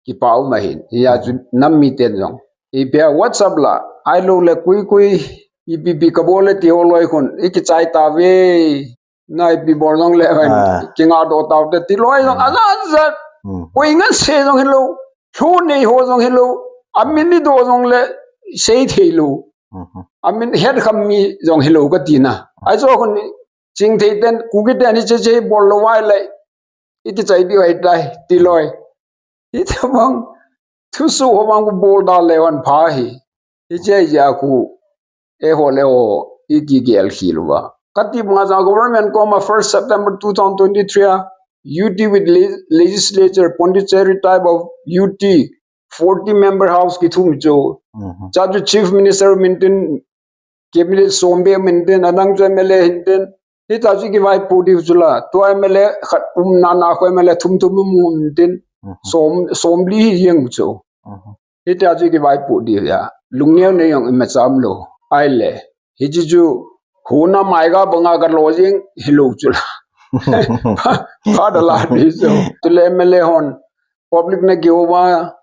Kipa um ahin. Hia chu nam miten jong. I pia WhatsApp la, ai lo le kui kui, i pi pi ka bol le ti ho loi khun, i kichai ta ve. Na i pi bol jong le van, ah, kinga do tau te ti loi jong, hmm, aza aza. Hmm. Koi ngan se jong hilo, thu nei ho jong hilo, amin ni do jong le, sei thei lo. Hmm. Amin het kham mi jong hilo ka ti na. Ai jo khun, ching thei ten, Kuki ten, i che che bol lo vai le. I kichai diu ahi tai, ti loi. Hitabang, thusoh ho bang ku bol da le van pha hi. Hiche jeh a khu, eiho le ho, i kigel khel uva. Kati banga jong government koma first September two thousand twenty-three a, U T with le-, legislature, Pondicherry type of U T, forty member house kithum chu. Mhm. Cha chu chief minister min tin, cabinet som be min tin, adang chu M L A hin tin. Hita chu kivaipo diu chu la. Tua M L A khat um na na ko M L A thum thum um min tin. Mhm. Som, som li hi jeng chu. Mhm. Hita chu kivaipo diu ya. Lungneo nei jong ima cham lo. Ai le. Hichi chu huna mai ga banga ka lo jing hi lo chu la. Pha, pha da la di chu. Tu le M L A hon. Public na ki uva.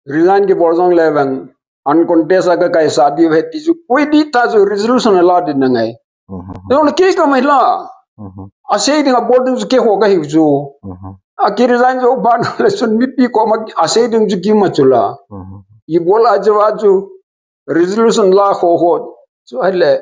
Resign kibol jong le vang, uncontest a ka kaisa diu ahi ti chu, koi di ta chu resolution a la di na ngai. Mhm. Jong le kei ka mai la. Mhm. Asei ding abol ding chu keiho ka hiu chu. Mhm. A ki resign jo ban le chun mipi koma asei ding chu kima chu la. Mhm. I bol a chu a chu resolution la kho kho chu ahile.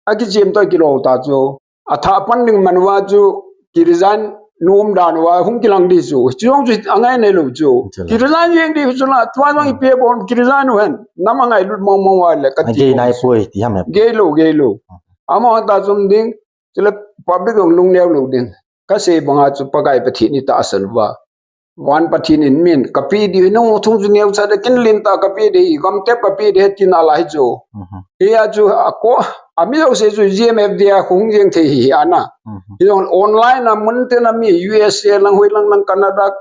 A kichem to kilo ta chu. Atha pan ding man uva chu ki resign nom dan uva hung kilang di chu. Chu jong chu angai nei lo chu. Chu la. Ki resign jeng di chu la, tua jong i pe bon ki resign u hen. Nam angailut mong mong uva le ka ti. Gei nai poi ti ham em. Gei lo, gei lo. Ama ta chum ding, chu le public jong lungneo lo ding. Ka sei banga chu Pakai Pathen in tahsan uva. Van Pathen in min, ka pe di, nangho thum chu neo cha de, kin lin ta ka pe di, gam tep ka pe di, ti na la hi chu. Mhm. Hia chu, a ko, a mi lo se chu G M F D a hung jeng thei hi, ana. Mhm. Hi jong online a mun tin a mi U S A lang hoi lang lang Canada,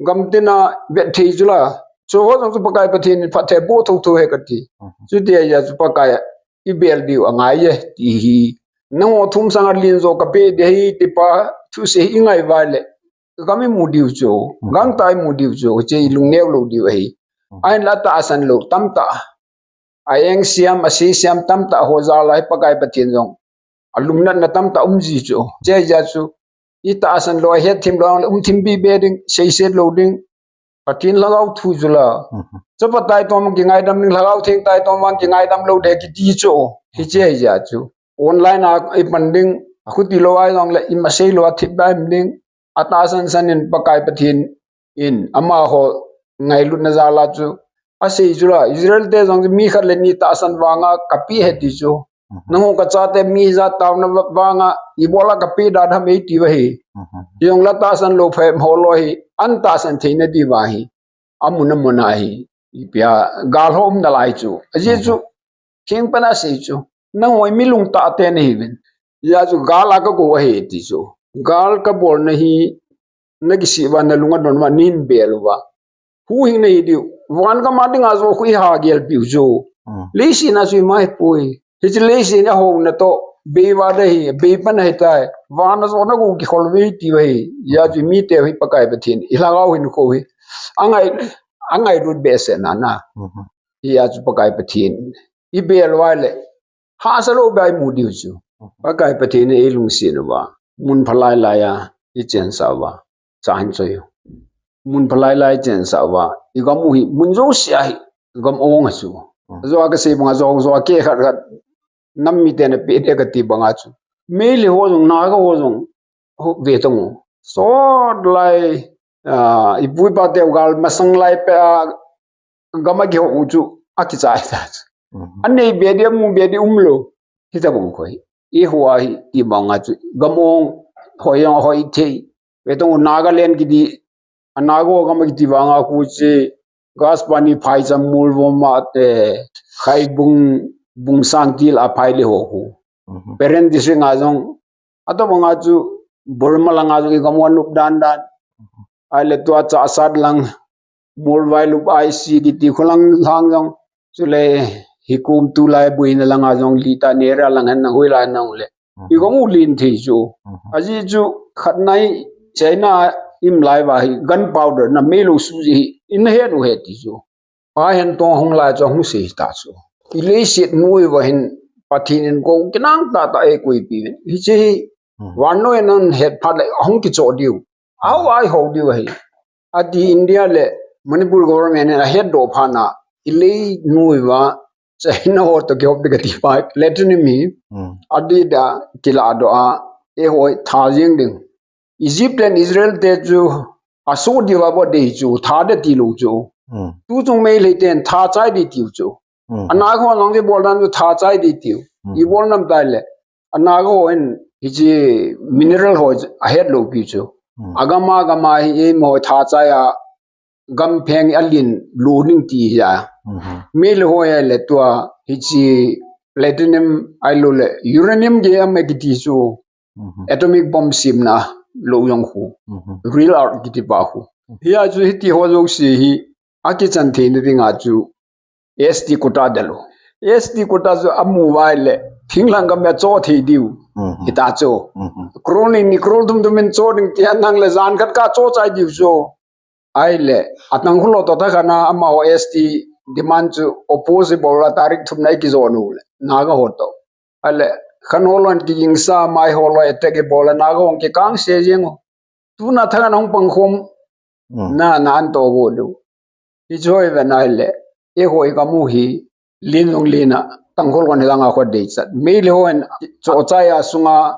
gam tin a vet thei chu la. Chu ho jong chu Pakai Pathen in phatthei bo tho tho he ka ti. Mhm. Chuti a chu Pakai i bel diu angai e, ti hi. Nangho thum sanga lin jo ka pe di hi, ti pa, thusei i ngai uva le. Gam i mu diu chu, mhm, gangtah i mu diu chu, hiche i lungneo lo diu ahi. Mhm. Ahin la tahsan lo, tamtah. A eng siam, a sei siam, tamtah ho jal a hi Pakai Pathen jong. A lumnatna tamtah um ji chu. Hiche jeh chu, i tahsan lo, a het thim lo, um thim bi be ding, seiset lo ding. Pathen lhagao thu chu la. Mhm. Chapa taitom kingaidam ding, Lhagao Theng taitom vang kingaidam lo de kiti chu. Hiche jeh chu. Online a i pan ding, a khuti lo a jong le, i ma sei lo a thip ba im ding. A tahsan san in Pakai Pathen in, amaho ngailutna jal a chu. A sei chu la, Israel te jong mi khat le ni tahsan vanga ka pe he ti chu. Mhm. Nangho ka chate mi jat taona va-, vanga, i bol a ka pe da ham ei ti uva hi. Mhm. Jong la tahsan lo phe mo lo hi, an tahsan theina di uva hi. Amun amun a hi, i pia, gal ho um na lai chu. A jeh chu, mhm, theng pan a sei chu. Nangho mi lungtah te na hi uvin. Hia chu gal a ka go ahi ti chu. Gal ka bol na hi, na kisih uva na lung adon uva, nei bel uva. Huhhing na hi diu. Van gam a dinga jo khu i ha gel piu chu. Mm. Leiset a chu i ma hi poi. Hiche leiset a ho na to. Bei va da hi, bei pan ahi tai. Van a jo na go kikhol ve ti uva hi. Hia chu mite hi Pakai Pathen. I lhagao hin kho hi. Angai, angailut behseh na na. Mhm. Hia chu Pakai Pathen. I bel uva le. Hahsa lou beh i mu diu chu. Mhm. Pakai Pathen in ei lungset uva. Mun phalai lai a, i chensah uva. Cha hin choi u. Mun phalai lai i chensah uva. I gam u hi, mun jouse a hi, i gam ong a chu. Mhm. Ajo a ka sei banga jo, jo a ke khat khat. Nam mite na pe de ka ti banga chu. Meitei ho jong, Naga ho jong, ho ve tong u. Sot lai, Ah, ipu ipa teu gal masang lai pe a gam a kiho u chu akichai ta chu. Anei be di, amu be di umlou. Hita bang khoi. Eiho a hi ti bang a chu gam ong hoi ong hoi thei. Ve tong Nagaland kiti, a Naga gam a kiti vang a khu chi Gaspani phai cham mul vom a te khai bung bung sang til a phai le ho khu. Peren district a jong, ato bang a chu Burma lang a jong i gam ong nup dan dan. Ahile tua Chassad lang, Molvailup I C kiti khu lang lang jong. Chule hikum tulai buina lang a jong Litan area lang hen na hui lai nang le. I gam ong lin thei chu. Ajeh chu khat nai China im lai va hi gunpowder na mei lo su ji hi in he nu he ti chu. Pa hen tong hung lai chu hung sei ta chu. I leiset nu i va hin Pathen in ko kinang ta ta e koi pi. Hi chi hi. Van noi nan het phat le hung kicho diu. Au ai ho diu hi. Ati India le Manipur government in a het do phat na i lei nu i va China ho to kihop de kati pa platinum hi. Ati da kila do a e hoi tha jing ding. Egypt and Israel te chu a so di va bo de chu tha de ti lo chu. Tu chung mei le ten tha chai di tiu chu. Ana ko nong di bol dan chu tha chai di tiu. I bol nam tai le. Ana ko in hi chi mineral ho a het lo pi chu. Agam a gam a hi e mo tha chai a gam pheng a lin lu ning ti hi a. Mei le ho ya le tua hi chi platinum ai lo le uranium ge am ki ti chu. Atomic bomb simna lo jong khu. Rare earth kiti pa khu. Hi a chu hiti ho jouse hi a kichan theina ding a chu S T quota dalo. S T quota chu amu vai le thinglang gam a cho thei diu. Hita chu. Crore ni, ni crore thum thum in cho ding ti a nang le jan khat ka cho chai diu chu. Ahile, a Tangkhul ho to tha khat na amaho S T demand chu opposite bol a tarik thum na i kijo nu le, Naga ho to. Ahile, khan ho lon kiging sa mai ho lo attack i bol a Naga hong kikang se jeng o. Tu na tha khat na hong pang khom na na an to go lu. I choi ve na le, e ho i kamu hi, lin jong lin a, Tangkhul kon hi langa kho dei chat. Mei le ho en, cho chai a sunga,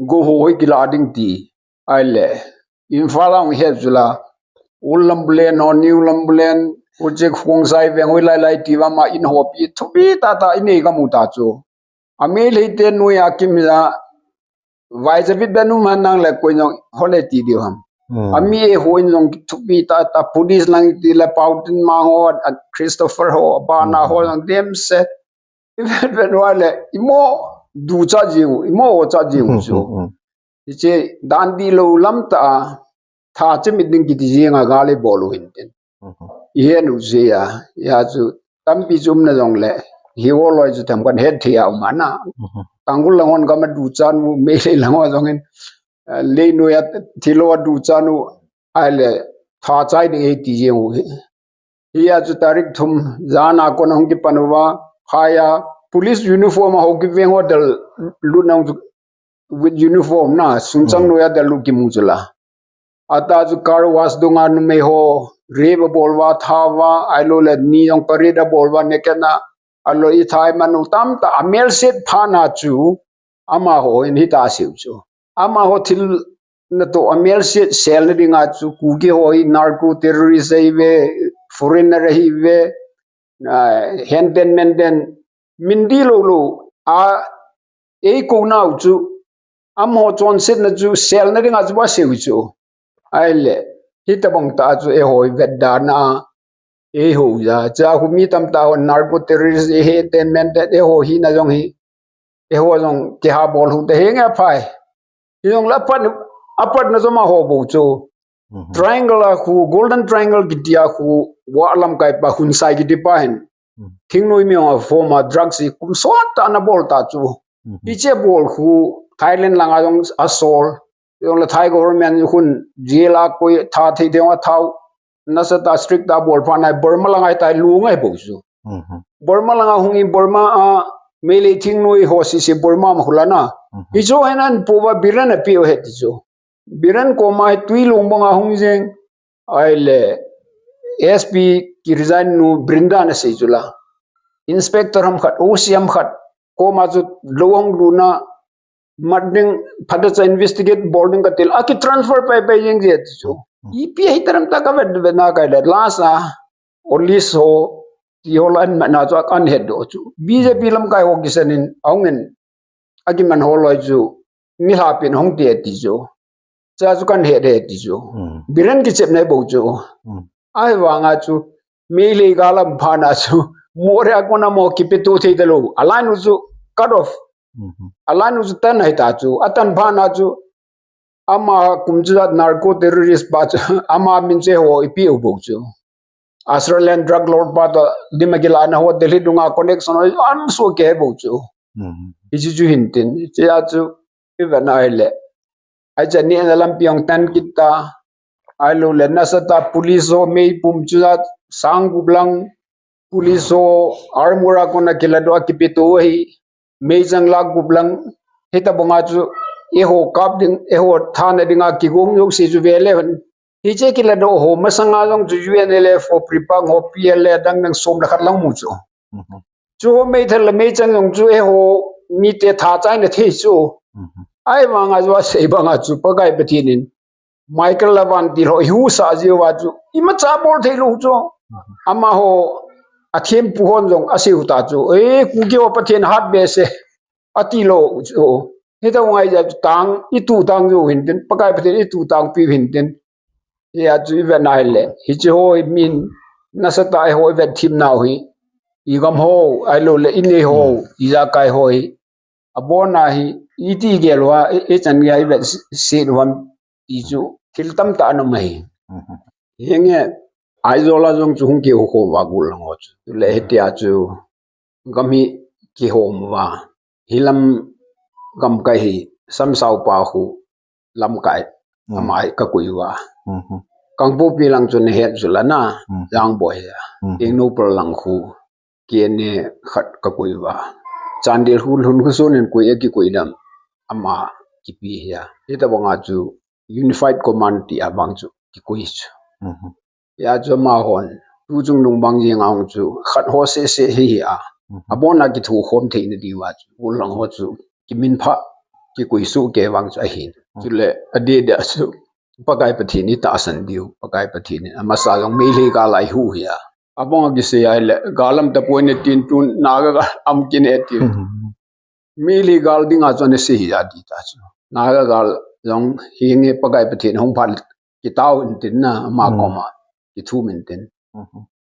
go ho hoi kila ding ti. Ahile, Imphal a hung het chu la. Old Lambulane ho, New Lambulane, Ujek Khongsai veng hoi lai lai ti va ma in ho pi, thupi ta ta, in ei kamu ta chu. A mei le te nui a kim ja, vai ja vit ben um han nang le koi jong ho le ti diu ham. A mi e ho in jong thupi ta ta, Buddhist lang ti le Pautin ma ho, a Christopher ho, a ba na ho jong dem se. I vet vet wa le, i mo du cha jiu, i mo o cha jiu chu. I che dan di lo lam ta a, tha che mit ding kiti jing a gal i bol u hin tin. I he nu je a, ya chu tampi chu um na jong le, hi o loi chu tham kan het thei a um a na. Tangkhul lang hon ka ma du chan u, Meitei lang hon jong in, eh, lei nu ya thilo a du chan u, ahile tha chai ding e ti jing u hi. Hi a chu tarik thum, jan a kon hung kipan uva, phai a, police uniform a ho kiveng ho del lut nang chu with uniform na, sunchang noi a del lut kimu chu la. Ata chu car wash dunga numei ho, rape a bol uva, tha uva, ahilo le ni jong parade a bol uva, naked na, ahilo i thai man u tam ta, a mel set pha na chu, amaho in hita siu chu. Amaho thil na to a mel set sel na dinga chu, Kuki ho hi narco terrorist ahi ve, foreigner ahi ve, ah, henden menden, min di lo lo, a, ei ko nau chu, amaho chonset na chu, sel na dinga chu ba siu chu. Ahile, hita bang ta chu, e hoi vet dan a, e ho ja, cha khu mi tam ta ho narco terrorist, e henden menden, e ho hi na jong hi, e ho jong ke ha bol hu te he nge phai. Hi jong la pan, a pan na joma ho bo chu. Triangle a khu, Golden Triangle kiti a khu, wa lam kai pa hun sai kiti pa hin. Thingnoi mi jong a form a drugs hi kum sot ta na bol ta chu. I che bol khu, Thailand lang a jong a sol. Jong le Thai government hun jail a koi tha thei thei a thau. Nasa ta strict ta bol pha nai Burma lang ai tai lu ngai bo chu. Burma lang a hung in Burma a Meitei thingnoi ho si si Burma ma khu la na. Hi chu hen an pu va Biren a pi o he ti chu. Biren koma hi Tuilung bang a hung jeng. Ahile S P ki resign nu Brinda na sei chu la. Inspector ham khat, O C ham khat. Koma chu lo hung lu na mat ding, phate cha investigate bol ding ka til, a ki transfer pai pai jeng je ti chu. Ipi hi taram ta ka vet vet na kai le last a, Oliso, ti ho la an ma na chu an het do chu. B J P lamkai ho kisan in, aung in, akiman ho loi chu, mi hla pin hong ti ti chu. Cha chu kan het het ti chu. Biren kichep nai bo chu. Ai vanga chu, Meitei gal lam pha na chu, Moria kona mo kipe tu thei ta lo. Alan u chu cut off. Alan u chu tan hai ta chu. Atan pha na chu, ama kum chu narco terrorist pa chu, ama min che ho ipi u bo chu. Australian drug lord pa to, dima kila na ho Delhi dunga connection ho, an so ke bo chu. Hichu chu hin tin, che a chu, i va na le. Ai cha ni na lampi ong tan kita, ai lo le nasa ta police ho mei pum chu a sang gup lang, police ho armor a kona kila do a kipe to hi, mei chang la gup lang, hita bonga chu, eiho kap ding, eiho thana dinga kigong yo si chu ve le hon. Hiche kila do ho, masanga jong chu U N L F ho, Pripang ho, P L A dang dang som la khat lang mu chu. Chu ho mei thal la mei chang jong chu eiho mi te tha chai na thei chu. Ai vanga chu a sei banga chu Pakai Pathen in Michael Lavan ti ho i hu sa jiu va chu. Ima cha bol thei lo chu. Ama ho a thempu hon jong a sei u ta chu. E, Kuki ho Pathen hat be se. A ti lo chu. Hita ngai ja chu tang, i tu tang jo hin tin, Pakai Pathen i tu tang pi hin tin. Hia chu i vet nai le. Hiche ho i min nasa ta i ho i vet thim nau hi. I gam ho, ai lo le i nei ho, i ja kai ho hi. A bon na hi, i ti gel wa, i, i chan gel i vet si, si lo ham ti chu, thil tam ta na mai. Henge, Aizawl a jong chu hung kiho ho va gul lang ho chu. Le hitia chu, gam hi kihom va. Hilam gam kai hi, Samsau pa hu, lamkai, amai ka kui va. Kangpokpi lang chu na het chu la na, Jangboi a. Tengnoupal lang hu, K N A khat ka kui va. Chandel hu, lhun hu sun in kui a kikui dam. Ama kipi hi a. Hita banga chu Unified Command ti a bang chu kikui chu. Hia chu ama hon. Tu chung nung bang jing a hung chu. Khat ho se se hi hi a. A bon a kithu khom thei na di va chu. Ul lang ho chu. Kimin pha. Kikui su ke vang chu a hin. Chu le a de de a chu. Pakai Pathen i tahsan diu. Pakai Pathen i. Ama sa jong mei le ka lai hu hi a. A bang a kisei ai le. Galam ta poi ne tin tun na ga am kin e tin. Meitei gal ding a chu ana sei hi a ti ta chu. Naga gal jong hi nge Pakai Pathen hung phat kitao in tin na ama koma kithum in tin.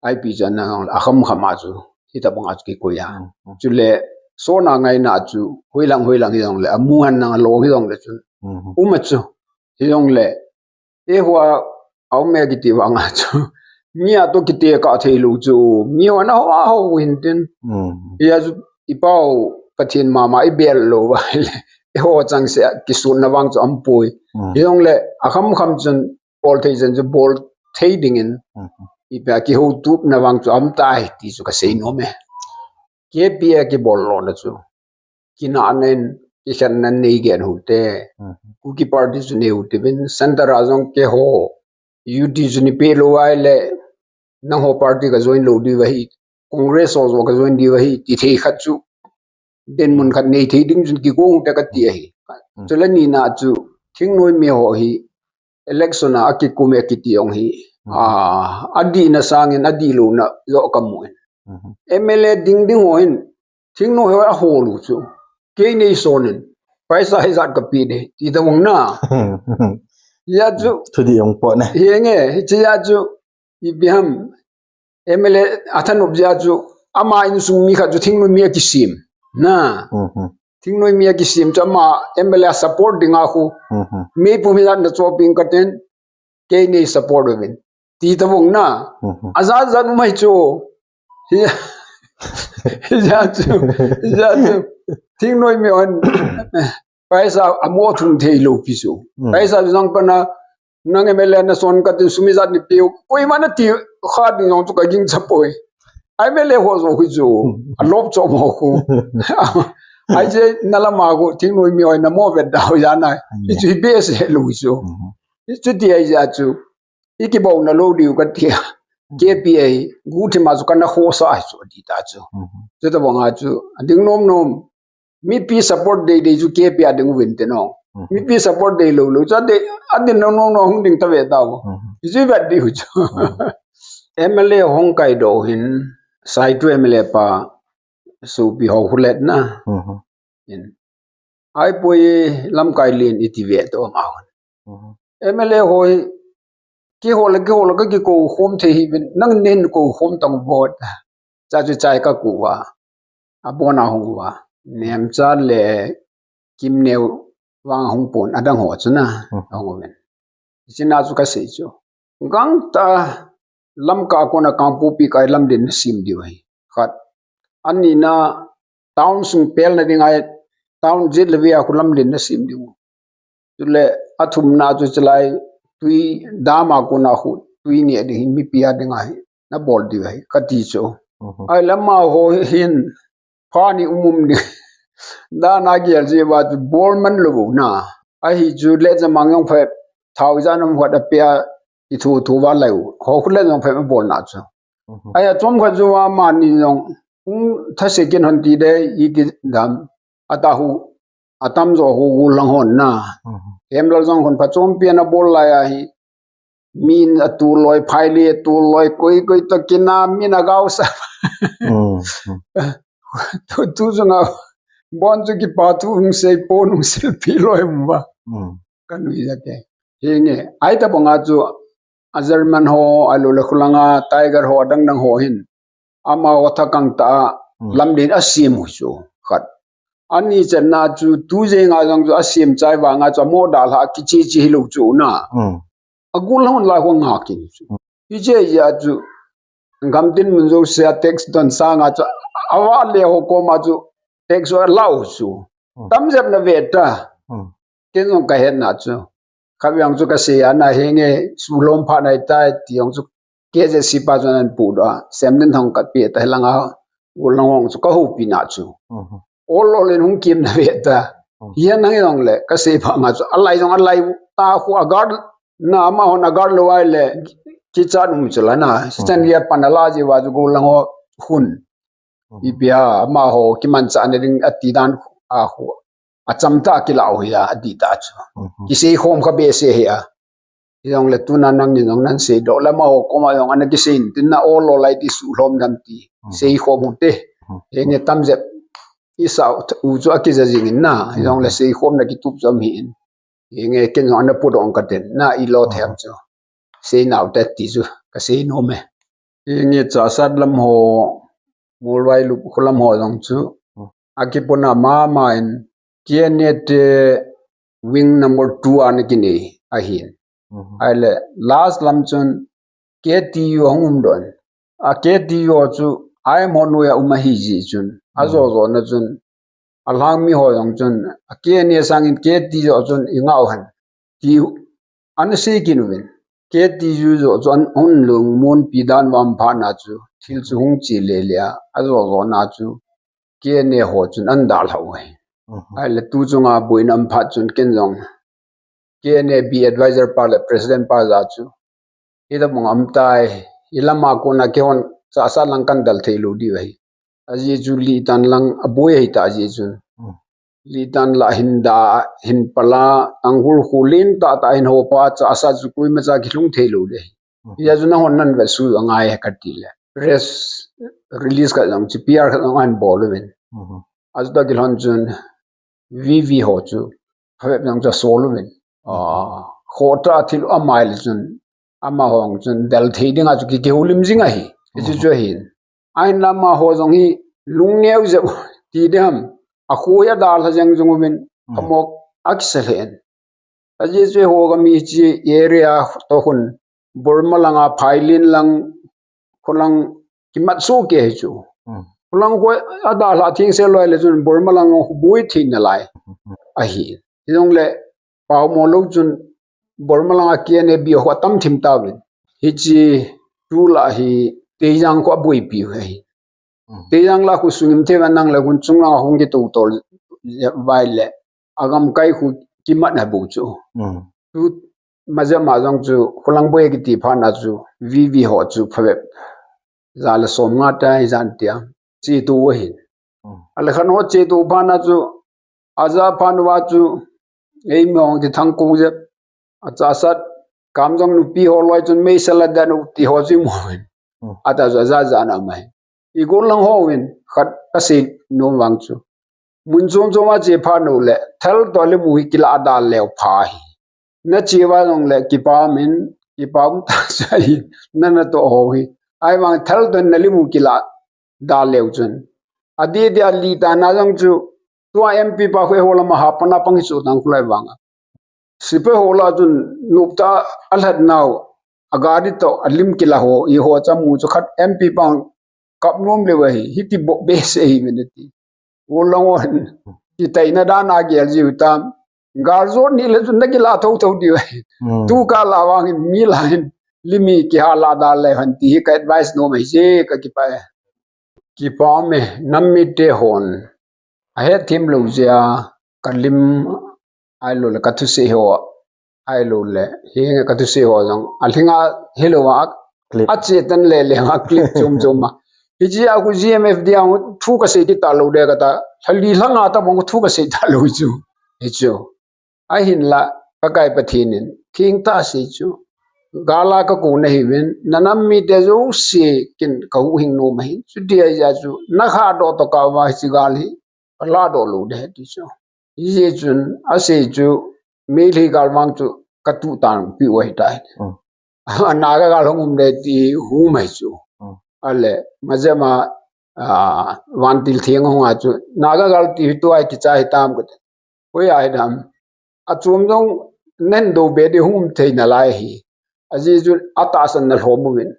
Ai pi chu ana hung a kham kham a chu. Hita bang a chu kikoi a. Chu le sona ngai na chu. Hoilang hoilang hi jong le. Amu han nang a lo hi jong le chu. Uma chu. Hi jong le. E hua au me kiti vang a chu. Mi a to kiti ka thei lu chu. Mi hua na hua hua hin tin. I a chu i pau Pathen mama i bel lo va le. E ho chang se kisun na vang chu am pui. Hi jong le a kham kham chun bol thei chen chu bol thei ding in. I pa kiho tup na vang chu am tai ti chu ka sei nom e. K P a kibol lo na chu. Kina nen, kikhen nen nei gen hu te. Kuki party chu nei hu te bin, center a jong ke ho. U T chu ni pe lo ai le, nang ho party ka join lo di va hi. Congress ho jo ka join di va hi, ti thei khat chu. Den mun khat nei thei ding chun kiko hu te ka ti a hi. Chu la ni na chu, thingnoi mi ho hi, election a, a kikum e kiti ong hi. A, a di na sang in, a di lo na, jo ka mu in. M L A ding ding ho hin, Thingnoi ho a hol u chu. Kei nei son in. Paisa hi jat ka pi de. Ti ta vang na. Ya chu. Thu di ong po ne. Hi nge, hi chi ya chu. I bi ham. M L A a than up ya chu. Ama insung mi khat chu thingnoi mi a kisim. Na. Thingnoi mi a kisim chu ama M L A support ding a khu. Mi pu mi jat na cho ping ka ten. Kei nei support uvin. Ti ta vang na. A jat jat u mai chu. Hi, hi jat chu. Hi jat chu. Thingnoi mi hon. Paisa a mo thum thei lo pi chu. Paisa chu jang pa na. Nang M L A na son ka tin sum ijat ni pe u. Koima na ti kha ding jong chu ka ging cha poi. M L A ho jo khu chu. A lop cho mo khu. Ai je na lama khu thingnoi mi hon na mo vet da ho ya na. I chu hi be se lo chu. I chu ti ai ja chu. I kibol na lo diu ka ti a. K P a, gu thi ma chu ka na khosa ai chu ti ta chu. Chu ta vang a chu, a ding nom nom. Mipi support dei dei chu K P a ding uvin te no. Mipi support dei lou lou. Cha dei, adin no no no hung ding ta ve ta vo. Iji vet di hu cha. M L A hung kai do hin, Saitu M L A pa, supi ho hulet na. In. Ai poi lamkai lin iti ve to ma hon. M L A ho hi, ki ho le, ki ho le, ka ki ko khom the hi, nang nen ko khom tang bot. Cha chu chai ka ku wa. A bon a hung wa. Nem cha le kim neu wang hung pon, adang ho chu na. Hung ven. China chu ka sei chu. Gang ta lamka kona Kangpokpi kai lam din na sim diu hi. Khat. Ani na town sung pel na ding ai town jit le via khu lam din na sim diu. Chule athum na chu chilai tui dam a kona khu tui ni ding hi mipi a ding ai na bol diu hi ka ti chu. Ai lama ho hin pha ni um um ni. Da na gial ji wa chu bol man lo na. Ahi chu le cha mang yong phe thau ja nam khat a pia i thu thu wa lai u. Ho khu le yong phe ma bol na chu. Ai a chom khat chu wa ma ni yong. Hung tha se kin hon ti de i ti dam. Ata hu atam jo hu gu lang hon na. Em lal jong hon pha chom pia na bol lai a hi. Min a tu loi, phai li a tu loi, koi koi to kina min a gau sa. Tu, tu jong a bon chu kipa tu hung sei pon hung sei pi loi um ba. Ka nui ja te. Hi nge, ai ta banga chu a German ho, a lo le khulanga, Tiger ho, adang dang ho hin. Ama ho tha kang ta a, lam din a sim hu chu. Khat. Ani chan na chu, tu je nga jong chu a sim chai wa nga chu, a mo da la ki chi chi hi lo chu na. A gul hon lai ho nga kin chu. Hi che ya chu, gam tin mun jo se a text don sa nga chu, a wa le ho ko ma chu, text a lau chu. Tam jep na ve ta. Ken jong ka het na chu. Kha yang chu ka se a na he nge, su lom pha nai tai, ti jong chu. Ke je si pa chu nan pu do a. Sem din thong ka pi ta he langa, u lang hong chu ka hu pi na chu. Ol ol in hung kim na ve ta. Hian nang jong le, ka se pha nga chu. A lai jong a lai ta khu a gar, na ma hon a gar lo ai le. Ki cha num chu la na. Si chan ya pan a la ji wa chu gu lang ho hun. Ipi a, ama ho, ki man cha ne ding a ti dan a khu. A cham ta ki lau hi a, a ti ta chu. Ki sei khom kha be se hi a. Hi jong le tu na nang ni jong nan sei do la ma ho ko ma jong ana ki sei tin na ol ol lai ti su lom dan ti. Sei khom hu te. He nge tam jep. I sa u chu a ki ja jing in na. Hi jong le sei khom na ki tup jom hi in. Hi nge ken jong ana pu dong ka ten. Na i lo them chu. Sei nau te ti chu. Ka sei nom e. Hi nge cha sat lam ho. Molvailup khu lam ho jong chu. A ki pu na ma ma in. K N A te wing number two a na ki nei a hin. Ai le last lam chun K T U a hung um don. A K T U chu I M ho noi a um a hi ji chun. A jo jo na chun. A lang mi ho jong chun. A K N A sang in K T U chun i ngau han. Ti ana sei kin uvin. K T U jo chu an hun lung mun pi dan vam pha na chu. Thil chu hung chi le le a. A jo jo na chu. K N A ho chun an dal hau ai. Ai le tu chunga buina um phat chun ken jong. K N A B advisor pa le president pa ja chu. Hi da mong am tai. Hi lama kona ke hon sa sa lang kan dal thei lo di ai. A ji chu li tan lang a boi ai ta ji chun. Li tan la hin da hin pala ang hul khulin ta ta hin ho pa cha sa chu kui ma cha ki lung thei lo de. Ya chu na hon nan ve su a ngai ka ti le. Press release ka jong chi P R ka jong an bol uvin. A chu ta ki lon chun V V ho chu. Kha ve jong cha sol uvin. A, kho ta thil a mai le chun. Ama hong chun dal thei ding a chu ki ki hulim jing a hi. Ki chu chu hin. Ahin lama ho jong hi lung neu je ti de ham. A khu ya dal ha jeng jong uvin. Khamok a ki sa hlen. A ji chu ho ka mi chi area to hun. Burma langa phailin lang khulang kimat su ke hi chu. Khulang ko a da la thing se loi le chun Burma lang khu bui thin na lai. A hi. Hi jong le pau mo lo chun Burma langa K N A B ho tam thim ta vin. Hi chi tu la hi te jang ko bui pi hi. Te jang la khu sungim te van nang le hun chung langa hung ki tu tol vai le. Agam kai khu kimat na bu chu. Tu ma ja ma jong chu khulang boi ki ti pha na chu V V ho chu pha ve. Ja le som nga ta hi jan tia. Chi tu a hin. A le khan ho chi tu pha na chu a ja pha na wa chu Ei mong ti thang kong jep. Acha sat, kam jong nupi ho loi chun mei sala dan u ti ho ji mo hin. Hmm. Ata jo ja ja na mai. I gol lang ho win, khat ka sei nom vang chu. Mun chom chom a che pha nu le, thal to le mu hi kila da leu pha hi. Na che va jong le, kipa min, kipa um ta sa hi, na na to ho hi. Ai vang thal to na le mu kila da leu chun. A di di a li ta na jong chu, tua M P pa khu ho lama ha pana pang hi chu tang khu lai vang. Sipai ho la chun nupta a lhat nau, a gari to a lim kila ho, i ho cha mu chu khat M P pang kap nom le wa hi, hi ti bo be se hi min ti. Wo long on, ki tai na da na gel ji u tam. Gar zo ni le chun na kila tho tho di wa hi. Hmm. Tu ka la wang hin mi la hin, limi ki ha la da le han ti hi ka advice nom hi je ka kipa e. Kipa me, nam mite hon. A het thim lo jia, ka lim ai lo le ka thusei ho, ai lo le, hi nge ka thusei ho jong, a lhinga hi lo a, Clip. A che tan le le a clip chom chom a. Hi chi a khu G M F D a thu ka sei ti ta lo de ka ta, lhali lhanga ta bong thu ka sei ta lo chu. Hi chu. Ahin la, Pakai Pathen in, thing ta sei chu. Gala ka ko na hi win, na nam mite jo se kin ka hu hing nom hin. Chu dia ja chu, na kha do to ka wa hi chi gal hi, ka la do lo de ti chu. Hi je chun, a sei chu, me lhi gal mang chu, ka tu tang pi wa hi ta. Hmm. A na ka gal hung um de ti hu mai chu. Hmm. A le, ma je ma, a, van til thiang hung a chu, na ka gal ti tu ai ki cha hi tam ka. Hoi ai dam. A chom jong nen do be di hung um thei na lai hi. A ji chu a ta san na lhom u win.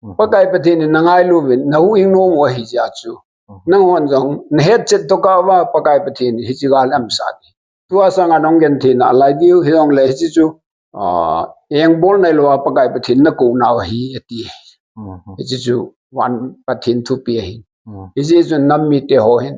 Mhm. Pakai Pathen in na ngai lu win, na hu ing nom u hi ja chu. Mhm. Nang hon jong, na het chet to ka wa Pakai Pathen hi chi gal am sa di. Tua sang a nong gen thei na lai diu hi jong le hi chi chu. A, eng bol nai lo a Pakai Pathen na ko na wa hi a ti. Mhm. Hi chi chu, van Pathen thu pi hi. Mhm. Hi chi chu nam mite ho hin.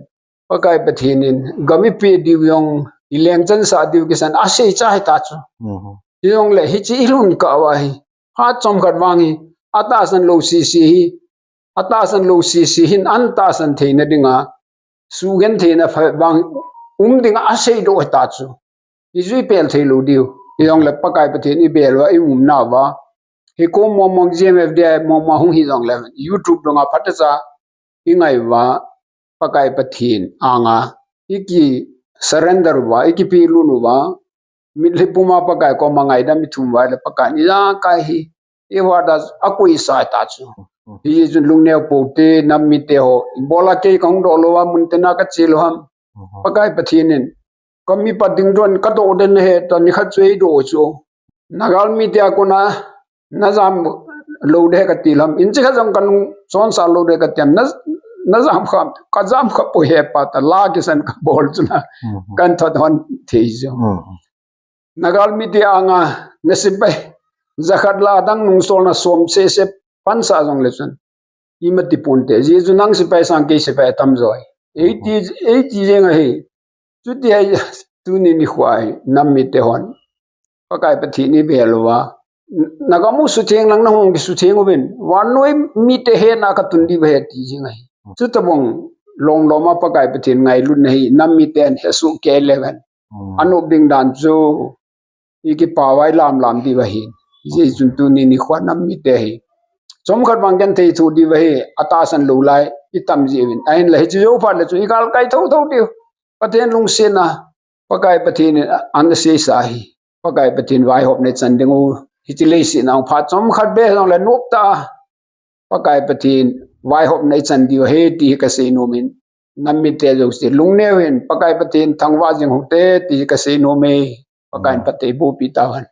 Pakai Pathen in, gam i pe diu jong, i leng chan sa diu kisan, a sei cha hi ta chu. Mhm. Hi jong le, hi chi i lhun ka wa hi. Ha chom khat vang hi, a ta san lo si si hi. A ta san lo si si hin, an ta san thei na dinga. Su gen thei na fa vang, um dinga a sei do hi ta chu. I jui pel thei lo diu. Hi jong le Pakai Pathen i bel wa, i um na wa. Hi ko mong mong G M F D a mong mong hung hi jong le. YouTube dunga phat cha. I ngai wa. Pakai Pathen anga. I ki surrender wa. I ki pi lu nu wa. Mitlhi puma Pakai ko ma ngai da mi thum wa le Pakai ni ja kai hi. I wa da a kui sa ta chu. Hi jun lung neo po te nam mite ho. Bola ke kong do lo wa mun te na ka chi lo ham. Pakai Pathen in. Ka mi pa ding don ka do den he ta ni khat chu ei do chu. Nagal mite a kona na jam lo de ka ti lam. In chi kha jong ka nung son sa lo de ka tiam. Na, na jam kham, ka jam kha po he pa ta la kisan ka bol chu na. Mhm. Kan thot hon thei jo. Mhm. Nagal mite anga na sipai. Jakhat la dang nung sol na som se se pan sa jong le chun. I ma ti pon te. Ji chu nang sipai sang kei sipai tam joi. Ei ti, ei ti jeng a hi. Chuti ai, tuni ni khua hi, nam mite hon. Pakai Pathen i bel wa. Na ka mu su theng lang na hong ki su theng u bin. Wa noi mite he na ka tun di wa he ti jing ai. Chuta bong long loma Pakai Pathen ngai lut na hi, nam mite an he su ke le wan. Hmm. Anu bing dan chu. I ki pa wai lam lam di wa hin. Ji chun tuni ni khua nam mite hi. Chom khat bang gen thei thu di wa hi. A ta san lo lai. I tam ji win. Ahin la hi chu jo phat le chu. I gal kai tho tho di. Pathen lungsetna, Pakai Pathen in an sei sa hi. Pakai Pathen vaihopna i chan ding u, hiche leiset a phat chomkhat beh jong le nop ta. Pakai Pathen vaihopna i chan diu ahi ti hi ka sei nom in. Nam mite jouse lungneo in, Pakai Pathen thangvah jing u hite ti hi ka sei nom e. Pakai in phatthei boh peh tauhen.